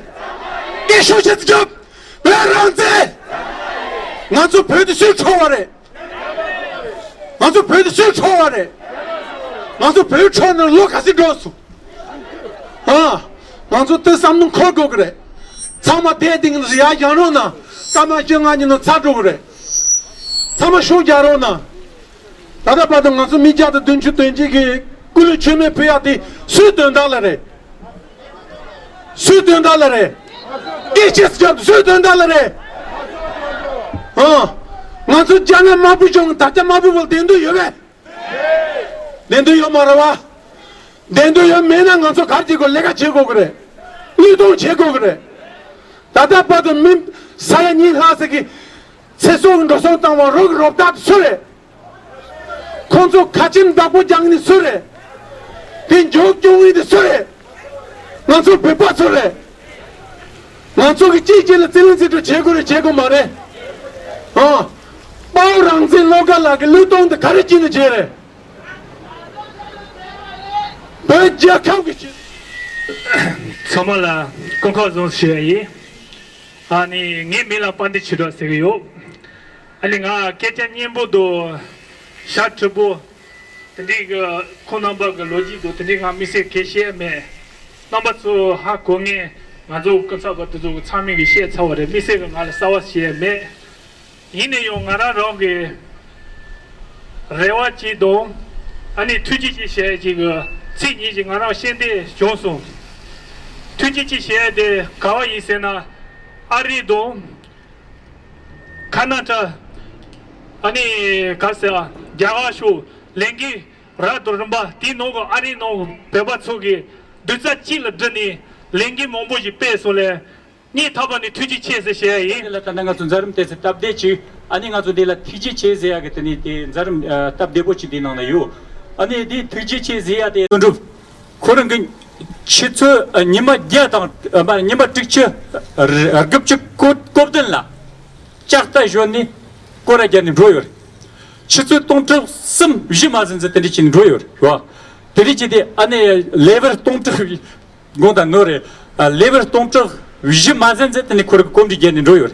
སྐད་ཤུགས་ཆེ་ཙམ་རྒྱོབ། བོད་རང་བཙན། ང་ཚོ་བོད་དེ་སུས་འཕྲོག་པ་རེད། ང་ཚོ་བོད་དེ་སུས་འཕྲོག་པ་རེད། ང་ཚོ་བོད་འཕྲོག་ནས་ལོ་ག་ཚོད་འགྲོ་སོང་། ཨ། ང་ཚོ་དེ་བསམ་བློ་འཁོར་དགོས་ཀྱི་རེད། ཚང་མ་དེ་སྟེང་ལ་ཡར་བཞེངས་རོགས་གནང་། སྐར་མ་བཅོ་ལྔ་ཉིན་ནང་ཚར་འགྲོ་གི་རེད། ཚང་མ་ཤུགས་རྒྱག་རོགས་གནང་། ད་ལྟ་བར་དུ་ང་ཚོ་མི་བརྒྱ་དང་བདུན་ཅུ་དོན་གཅིག་གི་སྐུ་ལུས་མཆོད་མེ་ཕུལ་ཡག་དེ་སུའི་དོན་དག་ལ་རེད། སུའི་དོན་དག་ལ་རེད། སྐད་ཆ་རྒྱབ་སུའི་དོན་དག་ལ་རེད། ཨ། ང་ཚོ་རྒྱ་ནག་དམར་པོ་གཞུང་དང་རྒྱ་དམར་པོ་བོད་ལ་བདེན་དོན་ཡོད་པས། བདེན་དོན་ཡོད་མ་རེད་བ། བདེན་དོན་ཡོད་མེད་ན་ང་ཚོ་ག་རེ་བྱེད་དགོས། ལས་ཀ་བྱེད་དགོས་ཀྱི་རེད། བློས་གཏོང་བྱེད་དགོས་ཀྱི་རེད། ད་ལྟ་བར་དུ་མི་ས་ཡ་གཉིས་ལྷག་ཙམ་གྱི་ཚེ་སྲོག་འགྲོ་སོང་བཏང་བ་རོགས་ཀྱི་རོགས་ཐག་དེ་སུ་རེད། ཁོང་ཚོ་ཁ་ཆེམས་བདག་པོ་རྒྱག་མཁན་སུ་རེད། དེ་མགྱོགས་སྐྱོང་མཁན་དེ་སུ་རེད། ང་ཚོ་བོད་པ་ཚོ་རེད། ང་ཚོ་གི་གཅིག་གཅིག་ལ་རྩིས་ལེན་རྩིས་སྤྲོད་བྱེད་དགོས་རེད་བྱེད་དགོས་མ་རེད། ཨ། དཔའ་བོ་རང་བཙན་བློ་དགའ་ལགས་ཀྱི་བློས་གཏོང་དེ་ག་རེ་བྱས་ནས་བྱས་རེད། བོད་རྒྱལ་ཁབ་ཀྱི་ཆེད། ཚང་མ་ལ་སྐུ་ཁམས་བཟང་ཞུ་ཡ་ཡིན། ཨ་ནི་ངའི་མིང་ལ་དཔལ་ལྡན་ཆོས་གྲགས་ཟེར་གྱི་ཡོད། ཨ་ནི་ང་སྐད་ཆ་སྙན་པོ་དང་ཞབས་ཕྱི་པོ། དེ་འདྲའི་གི་ཁོང་རྣམ་པ་གི་ལོ་རྒྱུས་དང་དེ་འདྲའི་ང་དམིགས་བསལ་གང་བཤད་ཡ་མེད། རྣམ་པ་ཚོ་ཧ་གོ་ངེས། ང་ཚོ་སྐུ་ཚབ་པ་དེ་ཚོ་གི་ཚང་མས་གི་བཤད་ཚར་བ་རེད། དམིགས་བསལ་གི་ང་ལ་གསར་བ་བཤད་ཡ་མེད། ཡིན་ན་ཡང་ང་རང་རང་གི་རེ་བ་གཅིག་དང་། ཨ་ནི་ཐུགས་རྗེ་ཆེ་ཞུ་ཡ་གཅིག་གི་ཚིག་གཉིས་ཤིག་ང་རང་བཤད་འདོད་བྱུང་སོང་། ཐུགས་རྗེ་ཆེ་ཞུ་ཡ་དེ་ག་བ་ཡིན་ཟེར་ན། ཨ་རི་དང་ཁ་ན་ཌ། ཨ་ནི་ག་ཟེར་ཨ། རྒྱ་གར་ཕྱོགས་ལས་འགུལ་རབ་དང་རིམ་པ་དེའི་ནང་གི་ཨ་རིའི་ནང་གི་བོད་པ་ཚོ་གི་རྡོག་རྩ་གཅིག་ལ་བསྒྲིལ་ནས་ལས་འགུལ་མང་པོ་ཞིག་སྤེལ་སོང་ལས། སྙིང་ཐག་པ་ནས་ཐུགས་རྗེ་ཆེ་ཟེར་ཞུ་ཡ་ཡིན། དེ་ལ་ད་ནི་ང་ཚོ་མཛད་རིམ་དེ་ཚོ་སྟབས་བདེ་ཅིག་ཨ་ནི་ང་ཚོ་འདི་ལ་ཐུགས་རྗེ་ཆེ་ཟེར་ཡ་གི་དེ་ནི་དེ་མཛད་རིམ་ཨ་སྟབས་བདེ་པོ་ཅིག་འདི་ནང་ན་ཡོད། ཨ་ནི་འདི་ཐུགས་རྗེ་ཆེ་ཟེར་ཡ་དེ་དོན་གྲུབ་ཁོ་རང་གི་ཆུ་ཚོད་ཨ་ཉི་མ་བརྒྱ་དང་ཨ་མ་ཉི་མ་དྲུག་ཅུ་དགུ་བཅུ་གོ་གོ་བདུན་ལ་ལྕགས་རྟ་བཞོན་ནས་སྐོར་ར་རྒྱག་ནས་འགྲོ་ཡོད་རེད། ཆུ་ཚོད་སྟོང་ཕྲག་གསུམ་བཞི་མ་ཟིན་ཙམ་དེ་འདྲ་བྱས་ནས་འགྲོ་ཡོད་རེད་བ། དེ་འདྲ་བྱས་ཏེ་ཨ་ནི་ལེ་བར་སྟོང་ཕྲག་དགོངས་དག་ནོར་རེད། ཨ་ལེ་བར་སྟོང་ཕྲག་བཞི་མ་ཟིན་ཙམ་དེ་ནས་ཁོ་རང་གི་གོམ་འགྲོས་བརྒྱབ་ནས་འགྲོ་ཡོད་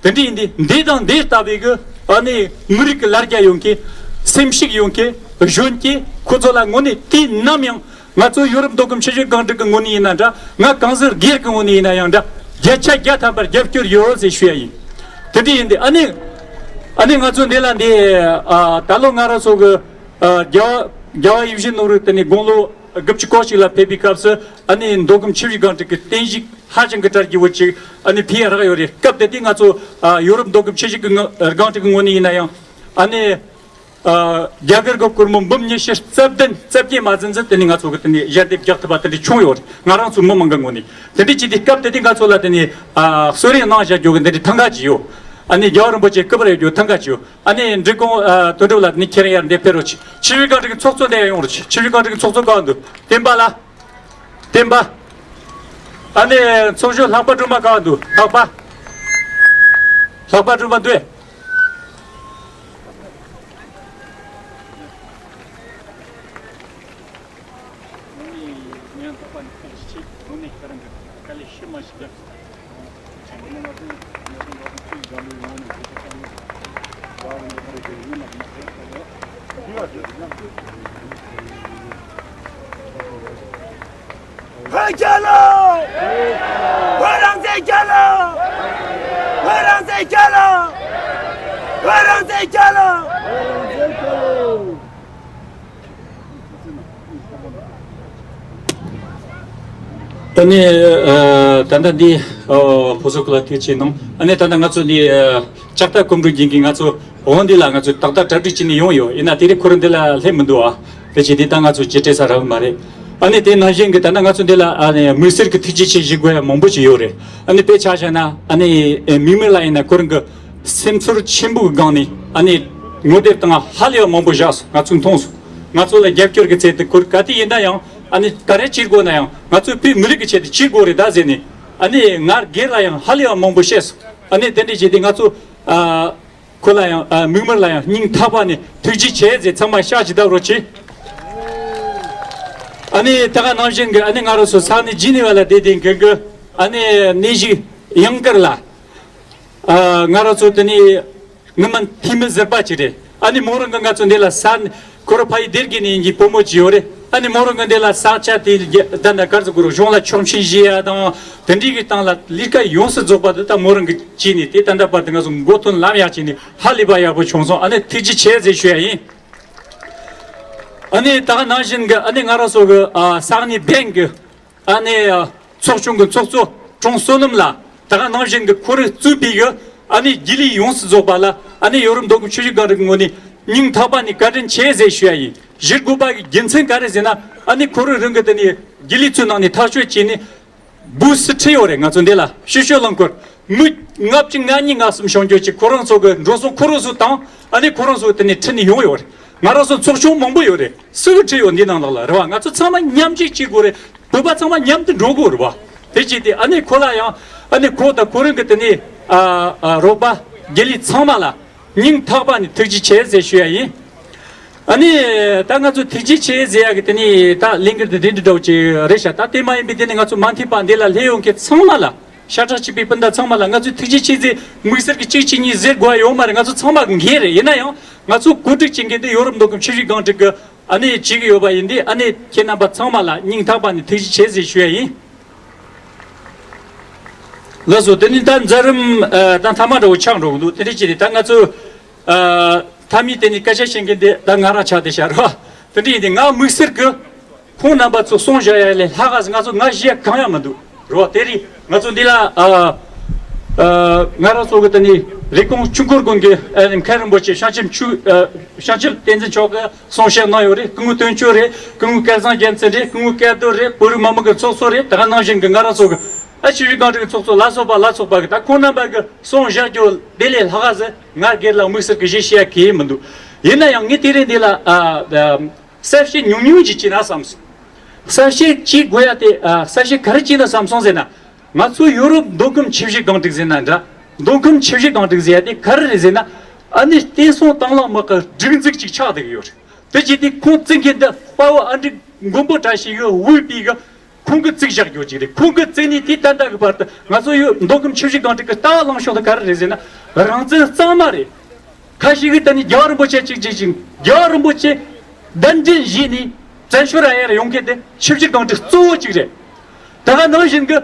རེད། དེ་འདྲ་ཡིན་དུས་འདི་དང་འདི་ལྟ་བུའི་གི་ཨ་ནི་མི་རིགས་ཀྱི་ལ་རྒྱ་ཡོང་མཁན། སེམས་ཤུགས་ཡོང་མཁན། གཞོན་སྐྱེས་ཁོ་ཚོ་ལ་དངོས་གནས་དུས་ནམ་ཡང་ང་ཚོ་ཡོ་རོབ་མདོ་ཁམས་ཆུ་བཞི་སྒང་དྲུག་གི་ངོས་ནས་ཡིན་ན་འདྲ། ང་གངས་ཟིན་སྒེར་གྱི་ངོས་ནས་ཡིན་ན་ཡང་འདྲ། བརྒྱ་ཆ་བརྒྱ་ཐམ་པར་རྒྱབ་སྐྱོར་ཡོད་ཟེར་ཞུ་ཡ་ཡིན། དེ་འདྲ་ཡིན་དུས་ཨ་ནི་ཨ་ནི་ང་ཚོ་འདི་ལ་འདི་ཨ་ད་ལོ་ང་རང་ཚོ་གི་ཨ་རྒྱལ་བ་རྒྱལ་བ་ཡིད་བཞིན་ནོར་བུ་དེ་ནི་དགུང་ལོ་དགུ་བཅུ་གོ་གཅིག་ལ་ཕེབས་པའི་སྐབས་སུ་ཨ་ནི་མདོ་ཁམས་ཆུ་བཞི་སྒང་དྲུག་གི་རྟེན་གཞི་ཧ་ཅང་གི་གྲ་རྒྱས་པོ་ཅིག་ཨ་ནི་ཕུལ་ཡ་རག་ཡོད་རེད། སྐབས་དེ་དུས་ང་ཚོ་ཨ་ཡོ་རོབ་མདོ་ཁམས་ཆུ་བཞི་གི་ངོ་སྒང་དྲུག་གི་ངོས་ནས་ཡིན་ན་ཡང་ཨ་ནི་ཨ་རྒྱ་གར་གྱི་སྒོར་མོ་འབུམ་ཉི་ཤུ་རྩ་བདུན་རྩ་བརྒྱད་མ་ཟིན་ཙམ་དེ་ནི་ང་ཚོ་གི་དེ་ནི་ཞལ་འདེབས་རྒྱག་ཐུབ་པ་དེ་འདྲ་བྱུང་ཡོད་རེད། ང་རང་ཚོ་མི་མང་གི་ངོས་ནས་དེ་འདྲ་བྱས་དུས་སྐབས་དེ་དུས་ང་ཚོ་ལ་དེ་ནི་ཨ་གསོལ་རས་གནང་བཞག་རྒྱུ་གི་འདི་འདྲའི་ཐང་ག་ཅིག་ཡོད། ཨ་ནི་རྒྱལ་བ་རིན་པོ་ཆེ་སྐུ་པར་ཡོད་རྒྱུ་ཐང་ག་ཅིག་ཡོད། ཨ་ནི་འབྲི་གུང་ཨ་དོན་གྲུབ་ལགས་ནི་ཁྱེད་རང་ཡར་འདེབས་ཕེབས་རོགས་གྱིས། ཆུ་བཞི་སྒང་དྲུག་གི་ཚོགས་གཙོ་འདི་ཡར་ཡོང་རོགས་གྱིས། ཆུ་བཞི་སྒང་དྲུག་གི་ཚོགས་གཙོ་གང་འདུག་བསྟན་པ་ལགས། བསྟན་པ། ཨ་ནི་ཚོགས་གཞོན་ལྷག་པ་སྒྲོལ་མ་གང་འདུག་ལྷག་པ། ལྷག་པ་སྒྲོལ་མ་འདུག་དངོས་གནས་སྙིང་ཐག་པ་ནས་ཐུགས་རྗེ་ཆེ། དངོས་གནས་ཁྱེད་རང་གི་དཀའ་ལས་ཤུལ་མ་ཞིག་བརྒྱབ་སོང་། བོད་རྒྱལ་ལོ། བོད་རང་བཙན་རྒྱལ་ལོ། བོད་རང་བཙན་རྒྱལ་ལོ། བོད་རང་བཙན་རྒྱལ་ལོ། ཨ་ནི་ཨ་ད་ལྟ་འདི་ཨ་ཕོ་སོ་ཁུ་ལ་ཐུགས་ཆེ་གནང་། ཨ་ནི་ད་ལྟ་ང་ཚོ་འདི་ཨ་ལྕགས་རྟ་སྐོམ་འགྲོ་གྱིན་གྱི་ང་ཚོ་འོང་འདི་ལ་ང་ཚོ་ཏག་ཏག་གྲ་སྒྲིག་བྱས་ནས་ཡོང་ཡོད། ཡིན་ན་དེ་རིང་ཁོ་རང་འདི་ལ་སླེབས་མི་འདུག་ཨ། དེ་བྱས་འདི་ད་ང་ཚོ་ཅི་སྤྲད་ས་རག་གི་མ་རེད། ཨ་ནི་དེ་ནང་བཞིན་གྱི་ད་ལྟ་ང་ཚོ་འདི་ལ་ཨ་ནི་དམིགས་བསལ་གྱི་ཐུགས་རྗེ་ཆེ་ཞུ་དགོས་ཡ་མང་པོ་ཞིག་ཡོད་རེད། ཨ་ནི་དཔེ་ཆ་བཞག་ན་ཨ་ནི་མིག་དམར་ལགས་ཡིན་ན་ཁོ་རང་གི་སེམས་ཚོར་ཆེན་པོའི་སྒང་ནས་ཨ་ནི་ངོ་དེབ་དང་ཧ་ལས་པ་མང་པོ་བཞག་སོང་། ང་ཚོས་མཐོང་སོང་། ང་ཚོ་ལ་རྒྱབ་སྐྱོར་གྱི་ཚད་དུ་ཁོར་ག་དུས་ཡིན་ན་ཡང་ཨ་ནི་ག་རེ་བྱེད་དགོས་ན་ཡང་ང་ཚོས་བོད་མི་རིགས་ཀྱི་ཆེད་དུ་བྱེད་དགོས་རེད་ད་ཟེར་ནས་ཨ་ནི་ང་སྒེར་ལ་ཡང་ཧ་ལས་པ་མང་པོ་བཤད་སོང་། ཨ་ནི་དེ་འདྲ་བྱས་ཏེ་ང་ཚོ་ཨ་ཁོ་ལ་ཡང་ཨ་མིག་དམར་ལ་ཡང་སྙིང་ཐག་པ་ནས་ཐུགས་རྗེ་ཆེ་ཟེར། ཚང་མ་ཤ་ཞིག་བདག་རོགས་གྱིས། ཨ་ནི་ད་ག་ནང་བཞིན་གྱི་ཨ་ནི་ང་རང་ཚོ་ས་གནས་ཇི་ནི་ཝ་ལ་བསྡད་དེ་གི་གི་ཨ་ནི་གནས་བཞུགས་ཡང་དཀར་ལ། ཨ་ང་རང་ཚོ་དེ་ནི་ངོ་མ་འཐུས་མི་ཟུར་པ་ཅིག་རེད། ཨ་ནི་མོ་རང་གི་ང་ཚོ་འདི་ལ་ས་ཁོ་རང་ཕ་ཡུལ་སྡེ་དགེ་ནས་ཡིན་གྱི་བུ་མོ་ཅིག་ཡོད་རེད། ཨ་ནི་མོ་རང་གི་འདི་ལ་ས་ཆ་དེ་ད་ནི་གར་ཟུག་གུ་རུ་གཞུང་ལ་ཆོག་མཆན་ཞུ་ཡ་དང་དེ་འདྲའི་གི་སྟེང་ལ་ལས་ཀ་ཡོངས་སུ་རྫོགས་པ་དེ་ད་མོ་རང་གི་བྱས་ནས་དེ་ད་ལྟ་བར་དུ་ང་ཚོ་མགོ་ཐོན་ལམ་ཡག་བྱས་ནས་ཧ་ལས་པ་ཡག་པོ་བྱུང་སོང་། ཨ་ནི་ཐུགས་རྗེ་ཆེ་ཟེར་ཞུ་ཡ་ཡིན། ཨ་ནི་ད་ག་ནང་བཞིན་གི་ཨ་ནི་ང་རང་ཚོ་གི་ས་གནས་བན་གི་ཨ་ནི་ཚོགས་ཆུང་གི་ཚོགས་གཙོ་ཀྲོང་བསོད་ནམས་ལགས། ད་ག་ནང་བཞིན་གྱི་ཁོ་རང་གཙོས་པའི་གི་ཨ་ནི་རྒྱུན་ལས་ཡོངས་སུ་རྫོགས་པ་ལ་ཨ་ནི་ཡོ་རོབ་མདོ་ཁམས་ཆུ་བཞི་སྒང་དྲུག་གི་ངོས་ནས་སྙིང་ཐག་པ་ནས་བཀའ་དྲིན་ཆེ་ཟེར་ཞུ་ཡ་ཡིན། ཞུ་དགོས་པ་གི་རྒྱུ་མཚན་ག་རེ་ཟེར་ན་ཨ་ནི་ཁོ་རང་རང་གི་དེ་ནི་རྒྱུན་ལས་ཚོའི་ནང་ནས་ཐག་གཅོད་བྱས་ནས་སྦུག་སུ་ཁྲིད་ཡོད་རེད། ང་ཚོ་འདི་ལ་ཤོད་ཤོད་རླངས་འཁོར་མི་ལྔ་བཅུ་ང་གཉིས་ང་གསུམ་བྱུང་རྒྱུ་ཅིག་ཁོ་རང་ཚོ་གི་འགྲོ་སོང་ཁོ་རང་ཚོ་དང་ཨ་ནི་ཁོ་རང་ཚོ་དེ་ནས་ཁྲིད་ནས་ཡོང་ཡོད་རེད། ང་རང་ཚོ་ཚོགས་ཆུང་མང་པོ་ཡོད་རེད། སུ་གི་ཁྲིད་ཡོད་འདི་ནང་ལོགས་ལ་རེད་བ། ང་ཚོ་ཚང་མ་མཉམ་གཅིག་བྱེད་དགོས་རེད། བོད་པ་ཚང་མ་མཉམ་དུ་འགྲོ་དགོས་རེད་བ། དེ་བྱས་ཏེ་ཨ་ནི་ཁོ་ལ་ཡང་ཨ་ནི་ཁོ་དང་ཁོ་རང་གི་དེ་ནས་ཨ་ཨ་རོགས་པ་དགེ་ལས་ཚང་མ་ལ་སྙིང་ཐག་པ་ནས་ཐུགས་རྗེ་ཆེ་ཟེར་ཞུ་ཡ་ཡིན། ཨ་ནི་ད་ང་ཚོ་ཐུགས་རྗེ་ཆེ་ཟེར་ཡ་གི་དེ་ནས་ད་ལས་འགུལ་དེ་འདི་འདྲ་འདྲ་བོ་ཅིག་རེད་ཤག་ད་དེ་མ་ཡིན་པའི་དེ་ནས་ང་ཚོ་མ་མཐུན་པ་འདི་ལ་སླེབས་ཡོང་མཁན་ཚང་མ་ལ། ཤ་ཁྲག་གཅིག་པའི་སྤུན་ཟླ་ཚང་མ་ལ་ང་ཚོས་ཐུགས་རྗེ་ཆེ་ཟེར་དམིགས་བསལ་གྱི་གཅིག་གཅིག་གཉིས་ཟེར་དགོས་ཡ་ཡོད་མ་རེད། ང་ཚོ་ཚང་མ་འགན་རེད། ཡིན་ན་ཡང་ང་ཚོ་གོ་སྒྲིག་བྱེད་མཁན་དེ་ཡོ་རོབ་མདོ་ཁམས་ཆུ་བཞི་སྒང་དྲུག་གི་ཨ་ནི་བྱེད་ཀྱི་ཡོད་པ་ཡིན་དུས་ཨ་ནི་ཁྱེད་རྣམ་པ་ཚང་མ་ལ་སྙིང་ཐག་པ་ནས་ཐུགས་རྗེ་ཆེ་ཟེར་ཞུ་ཡ་ཡིན། ལགས་སོ། དེ་ནི་ད་མཛད་རིམ་ཨ་ད་མཐའ་མ་འདྲ་བོ་ཆགས་འགྲོ་གི་འདུག་དེ་འདྲ་བྱས་ནས་ད་ང་ཚོ་ཨ་མཐའ་མའི་དེ་ནི་སྐད་ཆ་བཤད་མཁན་དེ་ད་ང་རང་ཆགས་བསྡད་ཤག་རེད་བ། དེ་འདྲ་ཡིན་དུས་ང་དམིགས་བསལ་གི་ཁོང་རྣམ་པ་ཚོ་གསུང་བཞག་ཡ་ལས་ལྷག་ག་ང་ཚོ་ང་ཞུ་ཡ་གང་ཡང་མི་འདུག་རེད་བ། དེ་རིང་ང་ཚོ་འདི་ལ་ཨ་ཨ་ང་རང་ཚོ་གི་དེ་ནི་རེབ་གོང་ཆོས་འཁོར་དགོན་གྱི་ཨ་ནི་མཁན་རིན་པོ་ཆེ་བྱང་ཆུབ་ཆོས་ཨ་བྱང་ཆུབ་བསྟན་འཛིན་མཆོག་གི་གསུང་བཤད་གནང་ཡོད་རེད། སྐུ་ངོ་དོན་གཅོད་རེད། སྐུ་ངོ་སྐལ་བཟང་རྒྱལ་མཚན་རེད། སྐུ་ངོ་སྐལ་རྡོར་རེད། བོད་རིགས་མི་མང་གི་ཚོགས་གཙོ་རེད། ད་ག་ནང་བཞིན་གྱི་ང་རང་ཚོ་གི་ཨ་ཆོས་བརྒྱུད་སྒང་དྲུག་གི་ཚོགས་གཙོ་ལ་སོགས་པ་ལ་སོགས་པ་གི་ད་ཁོང་རྣམ་པ་གི་གསུང་བཞག་རྒྱུ་དེ་ལས་ལྷག་ག་ཟེར་ང་སྒེར་ལ་དམིགས་བསལ་གི་ཞིག་བཤད་ཡ་གི་མི་འདུག་ཡིན་ན་ཡང་ངས་དེ་རིང་འདི་ལ་ཨ་ཨ་གསལ་བཤད་ཉུང་ཉུང་ཅིག་བྱས་ན་བསམ་སོང་། གསལ་བཤད་ཅིག་དགོས་ཡ་དེ་ཨ་གསལ་བཤད་ག་རེ་བྱས་ན་བསམ་སོང་ཟེར་ན། ང་ཚོ་ཡོ་རོབ་མདོ་ཁམས་ཆུ་བཞི་སྒང་དྲུག་ཟེར་ན་འདྲ། མདོ་ཁམས་ཆུ་བཞི་སྒང་དྲུག་ཟེར་ཡ་དེ་ག་རེ་རེད་ཟེར་ན། ཨ་ནི་བསྟན་སྲུང་དང་བླངས་དམག་གི་སྒྲིག་འཛུགས་ཅིག་ཆགས་བསྡད་ཀྱི་ཡོད་རེད། དེ་བྱས་ཏེ་ཁོང་བཙུགས་མཁན་འདི་དཔའ་བོ་ཨ་འབྲུག་མགོན་པོ་བཀྲ་ཤིས་ཀྱིས་དབུས་པའི་གི་ཁོང་གིས་བཙུགས་བཞག་རྒྱུ་ཅིག་རེད། ཁོང་གིས་བཙུགས་ནས་དེ་ད་ལྟ་གི་བར་དུ་ང་ཚོ་ཡོད་མདོ་ཁམས་ཆུ་བཞི་སྒང་དྲུག་གི་ལྟ་བ་ལངས་ཕྱོགས་དེ་ག་རེ་རེད་ཟེར་ན། རང་བཙན་གཙང་མ་རེད། ཁ་ཤས་ཀྱིས་ད་ནི་རྒྱལ་བ་རིན་པོ་ཆེ་གཅིག་བྱེད་ཅིང་རྒྱལ་བ་རིན་པོ་ཆེ་གདན་འདྲེན་བྱས་ནས་བཙན་བྱོལ་ར་ཡར་ཡོང་མཁན་དེ་ཆུ་བཞི་སྒང་དྲུག་གཙོ་བོ་གཅིག་རེད། ད་ག་ནང་བཞིན་གྱི་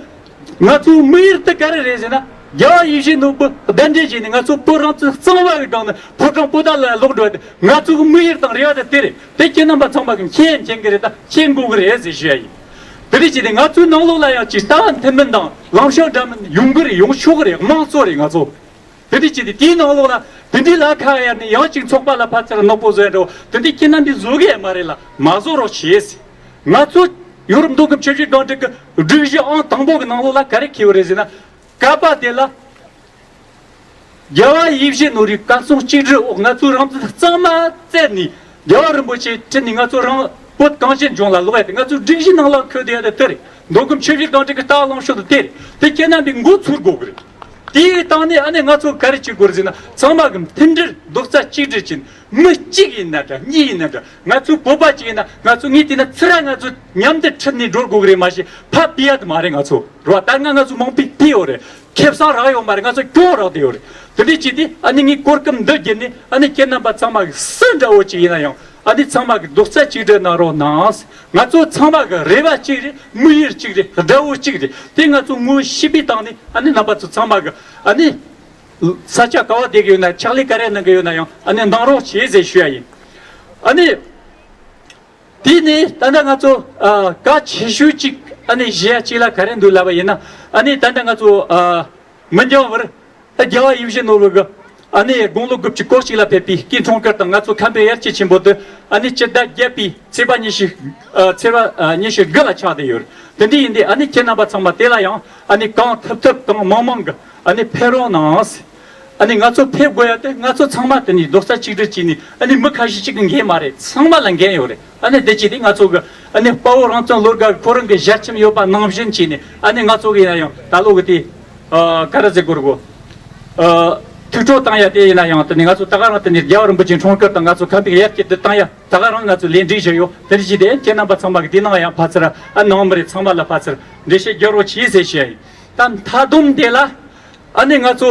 ང་ཚོའི་དམིགས་ཡུལ་དེ་ག་རེ་རེད་ཟེར་ན། རྒྱལ་བ་ཡིད་བཞིན་ནོར་བུ་གདན་འདྲེན་བྱས་ནས་ང་ཚོ་བོད་རང་བཙན་གཙང་མ་གི་སྒང་ནས་ཕོ་བྲང་པོ་ཏཱ་ལ་ལོག་འགྲོ་བ་དེ་ང་ཚོའི་དམིགས་ཡུལ་དང་རེ་བ་དེ་དེ་རེད། དེ་ཁྱེད་རྣམ་པ་ཚང་མ་གིས་མཁྱེན་མཁྱེན་གི་རེད། ད་མཁྱེན་དགོས་གི་རེད་ཟེར་ཞུ་ཡ་ཡིན། དེ་རེད་ཅེས་ཏེ་ང་ཚོའི་ནང་ལོགས་ལ་ཡང་ཅིག་ལྟ་བ་མཐུན་མིན་དང་ལངས་ཕྱོགས་འདྲ་མིན་ཡོང་གི་རེད། ཡོང་ཆོག་གི་རེད། དམངས་གཙོ་རེད་ང་ཚོ། དེ་འདྲ་བྱས་ཏེ་དེའི་ནང་ལོགས་ལ་དེ་འདྲའི་ལ་ཁ་གཡར་ནས་ཡང་ཅིག་ཚོགས་པ་ལ་ཕར་ཚུར་ནག་པོ་བཟོས་འགྲོ་དེ་འདྲའི་ཁྱེད་རྣམ་པས་བཟོ་གི་ཡ་མ་རེད་ལ་མ་བཟོ་རོགས་བྱེད། ང་ཚོ་ཡོ་རོབ་མདོ་ཁམས་ཆུ་བཞི་སྒང་དྲུག་གི་སྒྲིག་གཞི་ཨང་དང་པོ་གི་ནང་ལོགས་ལ་ག་རེ་འཁོད་ཡོད་རེད་ཟེར་ན། བསྐལ་པ་དེ་ལ་རྒྱལ་བ་ཡིད་བཞིན་ནོར་བུའི་བཀའ་གསུང་གཅིག་སྒྲིལ་འོག་ང་ཚོའི་རང་བཙན་གཙང་མ་བཙལ་ནས་རྒྱལ་བ་རིན་པོ་ཆེ་ཁྲིད་ནས་ང་ཚོ་རང་བོད་གངས་ཅན་ལྗོངས་ལ་ལོག་ཡ་དེ་ང་ཚོའི་སྒྲིག་གཞི་ནང་ལ་འཁོད་བསྡད་ཡ་དེ་དེ་རེད། མདོ་ཁམས་ཆུ་བཞི་སྒང་དྲུག་གི་ལྟ་བ་ལངས་ཕྱོགས་དེ་དེ་རེད། དེ་ཁྱེད་རྣམ་པས་མགོ་ཚོར་དགོས་གི་རེད། དེའི་སྟེང་ནས་ཨ་ནི་ང་ཚོ་ག་རེ་བྱེད་དགོས་རེད་ཟེར་ན། ཚང་མ་གི་མཐུན་སྒྲིལ་རྡོག་རྩ་གཅིག་སྒྲིལ་བྱས་ནས་མི་གཅིག་ཡིན་ན་འདྲ་གཉིས་ཡིན་ན་འདྲ། ང་ཚོའི་བོད་པ་གཅིག་ཡིན་ན་ང་ཚོ་ངས་བལྟས་ན་ཚུར་ར་ང་ཚོ་མཉམ་དུ་ཁྲིད་ནས་འགྲོ་དགོས་གི་རེད། མ་གཞི་ཕར་ཕུད་ཡ་དེ་མ་རེད། ང་ཚོ་རེད་བ། ད་སྔ་ང་ཚོ་མང་པོས་ཕུད་ཡོད་རེད། ཁེ་བཟང་རག་ཡོད་མ་རེད། ང་ཚོ་གྱོང་རག་བསྡད་ཡོད་རེད། དེ་འདྲ་བྱས་ཏེ་ཨ་ནི་ངས་གོ་སྐབས་འདི་བརྒྱུད་ནས་ཨ་ནི་ཁྱེད་རྣམ་པ་ཚང་མ་གི་སུ་འདྲ་བོ་གཅིག་ཡིན་ན་ཡང་ཨ་ནི་ཚང་མ་གི་རྡོག་རྩ་གཅིག་སྒྲིལ་གནང་རོགས་གནང་། ང་ཚོ་ཚང་མ་གི་རེ་བ་གཅིག་རེད། དམིགས་ཡུལ་གཅིག་རེད། དགྲ་བོ་གཅིག་རེད། དེ་ང་ཚོ་ངོ་ཤེས་པའི་སྟེང་ནས་ཨ་ནི་རྣམ་པ་ཚོ་ཚང་མ་གི་ཨ་ནི་ས་ཆ་ག་བ་བསྡད་གི་ཡོད་ན་ཕྱག་ལས་ག་རེ་གནང་གི་ཡོད་ན་ཡང་ཨ་ནི་གནང་རོགས་བྱེད་ཟེར་ཞུ་ཡ་ཡིན། ཨ་ནི། དེ་ནས་ད་ལྟ་ང་ཚོ་ཨ་གལ་ཆེ་ཤོས་གཅིག་ཨ་ནི་བཞི་ཡ་གཅིག་ལ་ག་རེ་འདུག་ལབ་པ་ཡིན་ན། ཨ་ནི་ད་ལྟ་ང་ཚོ་ཨ་མི་འགྱངས་བར་ཨ་རྒྱལ་བ་ཡིད་བཞིན་ནོར་བུ་གི་ཨ་ནི་དགུང་ལོ་དགུ་བཅུ་གོ་གཅིག་ལ་ཕེབས་པའི་སྐུའི་འཁྲུངས་སྐར་དང་ང་ཚོ་ཁམས་པའི་དབྱར་སྐྱེས་ཆེན་པོ་དེ་ཨ་ནི་སྤྱི་ཟླ་བརྒྱད་པའི་ཚེས་པ་ཉི་ཤུ་ཨ་ཚེས་པ་ཨ་ཉི་ཤུ་དགུ་ལ་ཆགས་བསྡད་ཡོད། དེ་འདྲ་ཡིན་དུས་ཨ་ནི་ཁྱེད་རྣམ་པ་ཚང་མ་དེ་ལ་ཡང་ཨ་ནི་གང་ཐུབ་ཐུབ་གང་མང་མང་གི་ཨ་ནི་ཕེབས་རོགས་གནང་། ཨ་ནི་ང་ཚོ་ཕེབས་དགོས་ཡ་དེ་ང་ཚོ་ཚང་མ་དེ་ནི་རྡོག་རྩ་གཅིག་སྒྲིལ་བྱས་ནས་ཨ་ནི་མི་ཁ་ཤས་གཅིག་གི་འགན་མ་རེད། ཚང་མ་ལ་འགན་ཡོད་རེད། ཨ་ནི་དེ་བྱས་ཏེ་ང་ཚོ་གི་ཨ་ནི་དཔའ་བོ་རང་བཙན་བློ་དགའ་གི་ཁོ་རང་གི་ཞལ་ཆེམས་ཡོད་པ་ནང་བཞིན་བྱས་ནས་ཨ་ནི་ང་ཚོ་གི་ཡིན་ན་ཡང་ད་ལོ་གི་དེ་ཨ་ག་རེ་ཟེར་དགོས་རེད་གོ། ཨ་ཐུགས་སྤྲོ་བཏང་ཡ་དེ་ཡིན་ན་ཡང་དེ་ནི་ང་ཚོ་ད་ག་རང་དེ་ནི་རྒྱལ་བ་རིན་པོ་ཆེའི་འཁྲུངས་སྐར་དང་ང་ཚོ་ཁམས་པའི་དབྱར་སྐྱེས་དེ་བཏང་ཡ་ད་ག་རང་ང་ཚོ་ལས་འགྲིག་བཞག་ཡོད། དེ་འདྲ་བྱས་ཏེ་ཁྱེད་རྣམ་པ་ཚང་མ་གི་དེ་ནང་ཡང་ཕར་ཚུར་ཨ་ནང་མི་རེད། ཚང་མ་ལ་ཕར་ཚུར་འགྲེལ་བཤད་རྒྱག་རོགས་གྱིས་ཟེར་བཤད་ཡིན། ད་མཐའ་སྡོམ་དེ་ལ་ཨ་ནི་ང་ཚོ་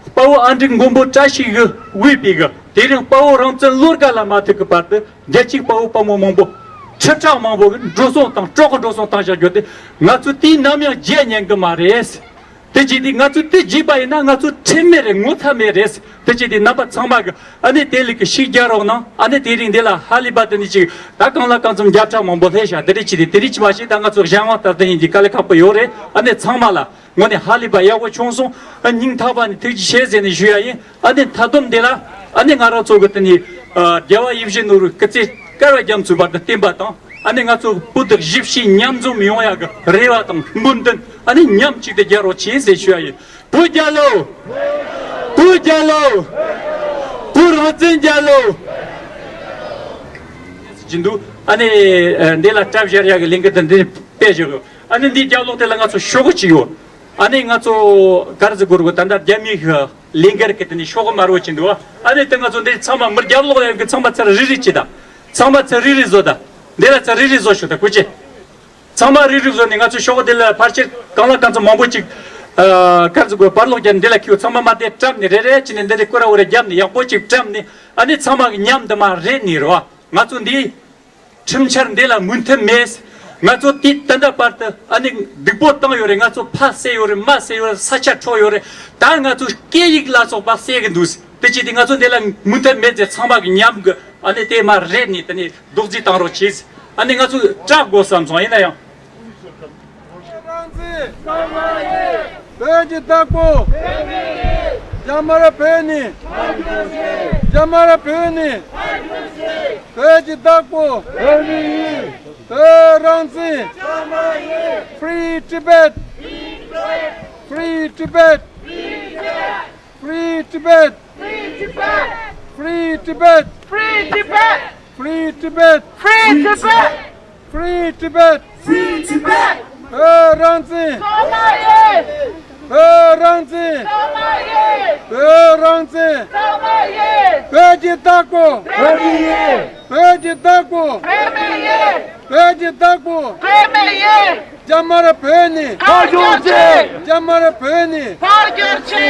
དཔའ་བོ་ཨ་འབྲུག་མགོན་པོ་བཀྲ་ཤིས་ཀྱིས་དབུས་པའི་གི་དེ་རིང་དཔའ་བོ་རང་བཙན་བློ་དགའ་ལ་མ་ཐུག་གི་བར་དུ་རྒྱལ་གཅེས་དཔའ་བོ་དཔའ་མོ་མང་པོ་ཁྲི་ཕྲག་མང་པོ་གི་འགྲོ་སོང་བཏང་། སྲོག་གི་འགྲོ་སོང་བཏང་བཞག་རྒྱུ་དེ་ང་ཚོ་དེ་ནམ་ཡང་བརྗེད་ཉན་གི་མ་རེད། དེ་བྱས་ཏེ་ང་ཚོ་དེ་བརྗེད་པ་ཡིན་ན་ང་ཚོ་ཁྲེལ་མེད་རེད། ངོ་ཚ་མེད་རེད། དེ་བྱས་ཏེ་རྣམ་པ་ཚང་མ་གི་ཨ་ནི་དེ་ལས་ཀྱི་ཤུགས་རྒྱག་རོགས་གནང་། ཨ་ནི་དེ་རིང་འདི་ལ་ཧ་ལས་པ་དེ་ནི་ཅིག་ད་གང་ལ་གང་འཚམ་བརྒྱ་ཕྲག་མང་པོ་སླེབས་ཤག་དེ་འདྲ་བྱས་ཏེ་དེ་རིང་ཅིག་མ་ཤེས་ད་ང་ཚོ་གཞན་དབང་ལྟར་དུ་ཡིན་གྱི་དཀའ་ལས་ཁག་པོ་ཡོད་རེད། ཨ་ནི་ཚང་མ་ལ་དངོས་གནས་ཧ་ལས་པ་ཡག་པོ་བྱུང་སོང་། ཨ་སྙིང་ཐག་པ་ནས་ཐུགས་རྗེ་ཆེ་ཟེར་ནས་ཞུ་ཡ་ཡིན། ཨ་ནི་མཐའ་སྡོམ་འདི་ལ་ཨ་ནི་ང་རང་ཚོ་གི་དེ་ནི་ཨ་རྒྱལ་བ་ཡིད་བཞིན་ནོར་བུའི་སྐུ་ཚེ་བསྐལ་པ་རྒྱ་མཚོའི་བར་དུ་བརྟན་པ་དང་། ཨ་ནི་ང་ཚོ་བོད་དུ་གཞིས་བྱེས་མཉམ་འཛོམས་ཡོང་ཡ་གི་རེ་བ་དང་སྨོན་འདུན་ཨ་ནི་མཉམ་གཅིག་ཏུ་རྒྱག་རོགས་གྱིས་ཟེར་ཞུ་ཡ་ཡིན། བོད་རྒྱལ་ལོ། བོད་རྒྱལ་ལོ། བོད་རང་བཙན་རྒྱལ་ལོ། ཅི་འདུག་ཨ་ནི་ཨ་འདི་ལ་སྐྲ་བཞར་ཡ་གི་ལས་འགུལ་དེ་འདི་སྤེལ་བཞག་ཡོད། ཨ་ནི་འདི་རྒྱབ་ལོགས་དེ་ལ་ང་ཚོ་ཤོག་གུ་གཅིག་ཡོད། ཨ་ནི་ང་ཚོ་ག་རེ་ཟེར་དགོས་རེད་གོ། ད་ལྟ་རྒྱ་མིའི་གི་ལས་འགུལ་གི་དེ་ནི་ཤོག་གུ་དམར་པོ་ཅིག་འདུག་ཨ་ནི་དེ་ང་ཚོ་འདི་ཚང་མ་མི་རྒྱབ་ལོགས་ལ་ཡོད་གི་ཚང་མ་ཚར་རེ་རེ་ཅིག་ད། ཚང་མ་ཚར་རེ་རེ་བཟོ་ད། འདི་ལ་ཚར་རེ་རེ་བཟོ་ཤོག་ད་སྐུ་མཁྱེན། ཚང་མ་རེ་རེ་བཟོ་ནས་ང་ཚོ་ཤོག་གུ་དེ་ལ་ཕལ་ཆེར་གང་ལ་གང་འཚམ་མང་པོ་ཅིག་ཨ་ག་རེ་ཟེར་དགོས། པར་ལོག་རྒྱབ་ནས་འདི་ལ་ཁྱེར། ཚང་མ་མ་དེ་བཀྲམ་ནས་རེ་རེ་བྱས་ནས་འདི་ལ་སྐོར་ར་འོ་རེ་རྒྱབ་ནས་ཡག་པོ་ཅིག་བཀྲམ་ནས་ཨ་ནི་ཚང་མ་གི་མཉམ་དུ་མ་རེད་ནི་རེད་བ། ང་ཚོ་འདི་ཁྲིམས་འཆར་འདི་ལ་མོས་མཐུན་མེད། ང་ཚོ་དེ་ད་ལྟ་བར་དུ་ཨ་ནི་སྡུག་པོ་བཏང་ཡོད་རེད། ང་ཚོ་ཕ་བསད་ཡོད་རེད། མ་བསད་ཡོད་རེད། ས་ཆ་འཕྲོག་ཡོད་རེད། ད་ང་ཚོ་སྐད་ཡིག་ལ་སོགས་པ་བསད་གི་འདུག་དེ་ཅི་དེ་ང་ཚོ་འདི་ལ་མུ་མཐུད་མེད་ཚེ་ཚང་མ་གི་མཉམ་གི་ཨ་ནི་དེ་མ་རེད་ནི་དེ་ནི་རྡོག་རྫིས་བཏང་རོགས་གྱིས། ཨ་ནི་ང་ཚོ་སྐྲག་དགོས་བསམ་སོང་། ཡིན་ན་ཡང་། རང་བཙན། བོད་ཀྱི་བདག་པོ། རྒྱ་དམར་བོད་ནི། རྒྱ་དམར་བོད་ནི། བོད་ཀྱི་བདག་པོ། བོད་མི་ཡིན། བོད་རང་བཙན། Free Tibet! Free Tibet! Free Tibet! Free Tibet! Free Tibet! Free Tibet! Free Tibet! Free Tibet! Free Tibet! བོད་རང་བཙན། ཚང་མ་ཡིན། བོད་རང་བཙན། ཚང་མ་ཡིན། བོད་རང་བཙན། ཚང་མ་ཡིན། བོད་ཀྱི་བདག་པོ། བོད་མི་ཡིན། བོད་ཀྱི་བདག་པོ། བོད་མི་ཡིན། བོད་ཀྱི་བདག་པོ། བོད་མི་ཡིན། རྒྱ་དམར་བོད་ནས། ཕར་རྒྱུགས་ཆེ། རྒྱ་དམར་བོད་ནས། ཕར་རྒྱུགས་ཆེ།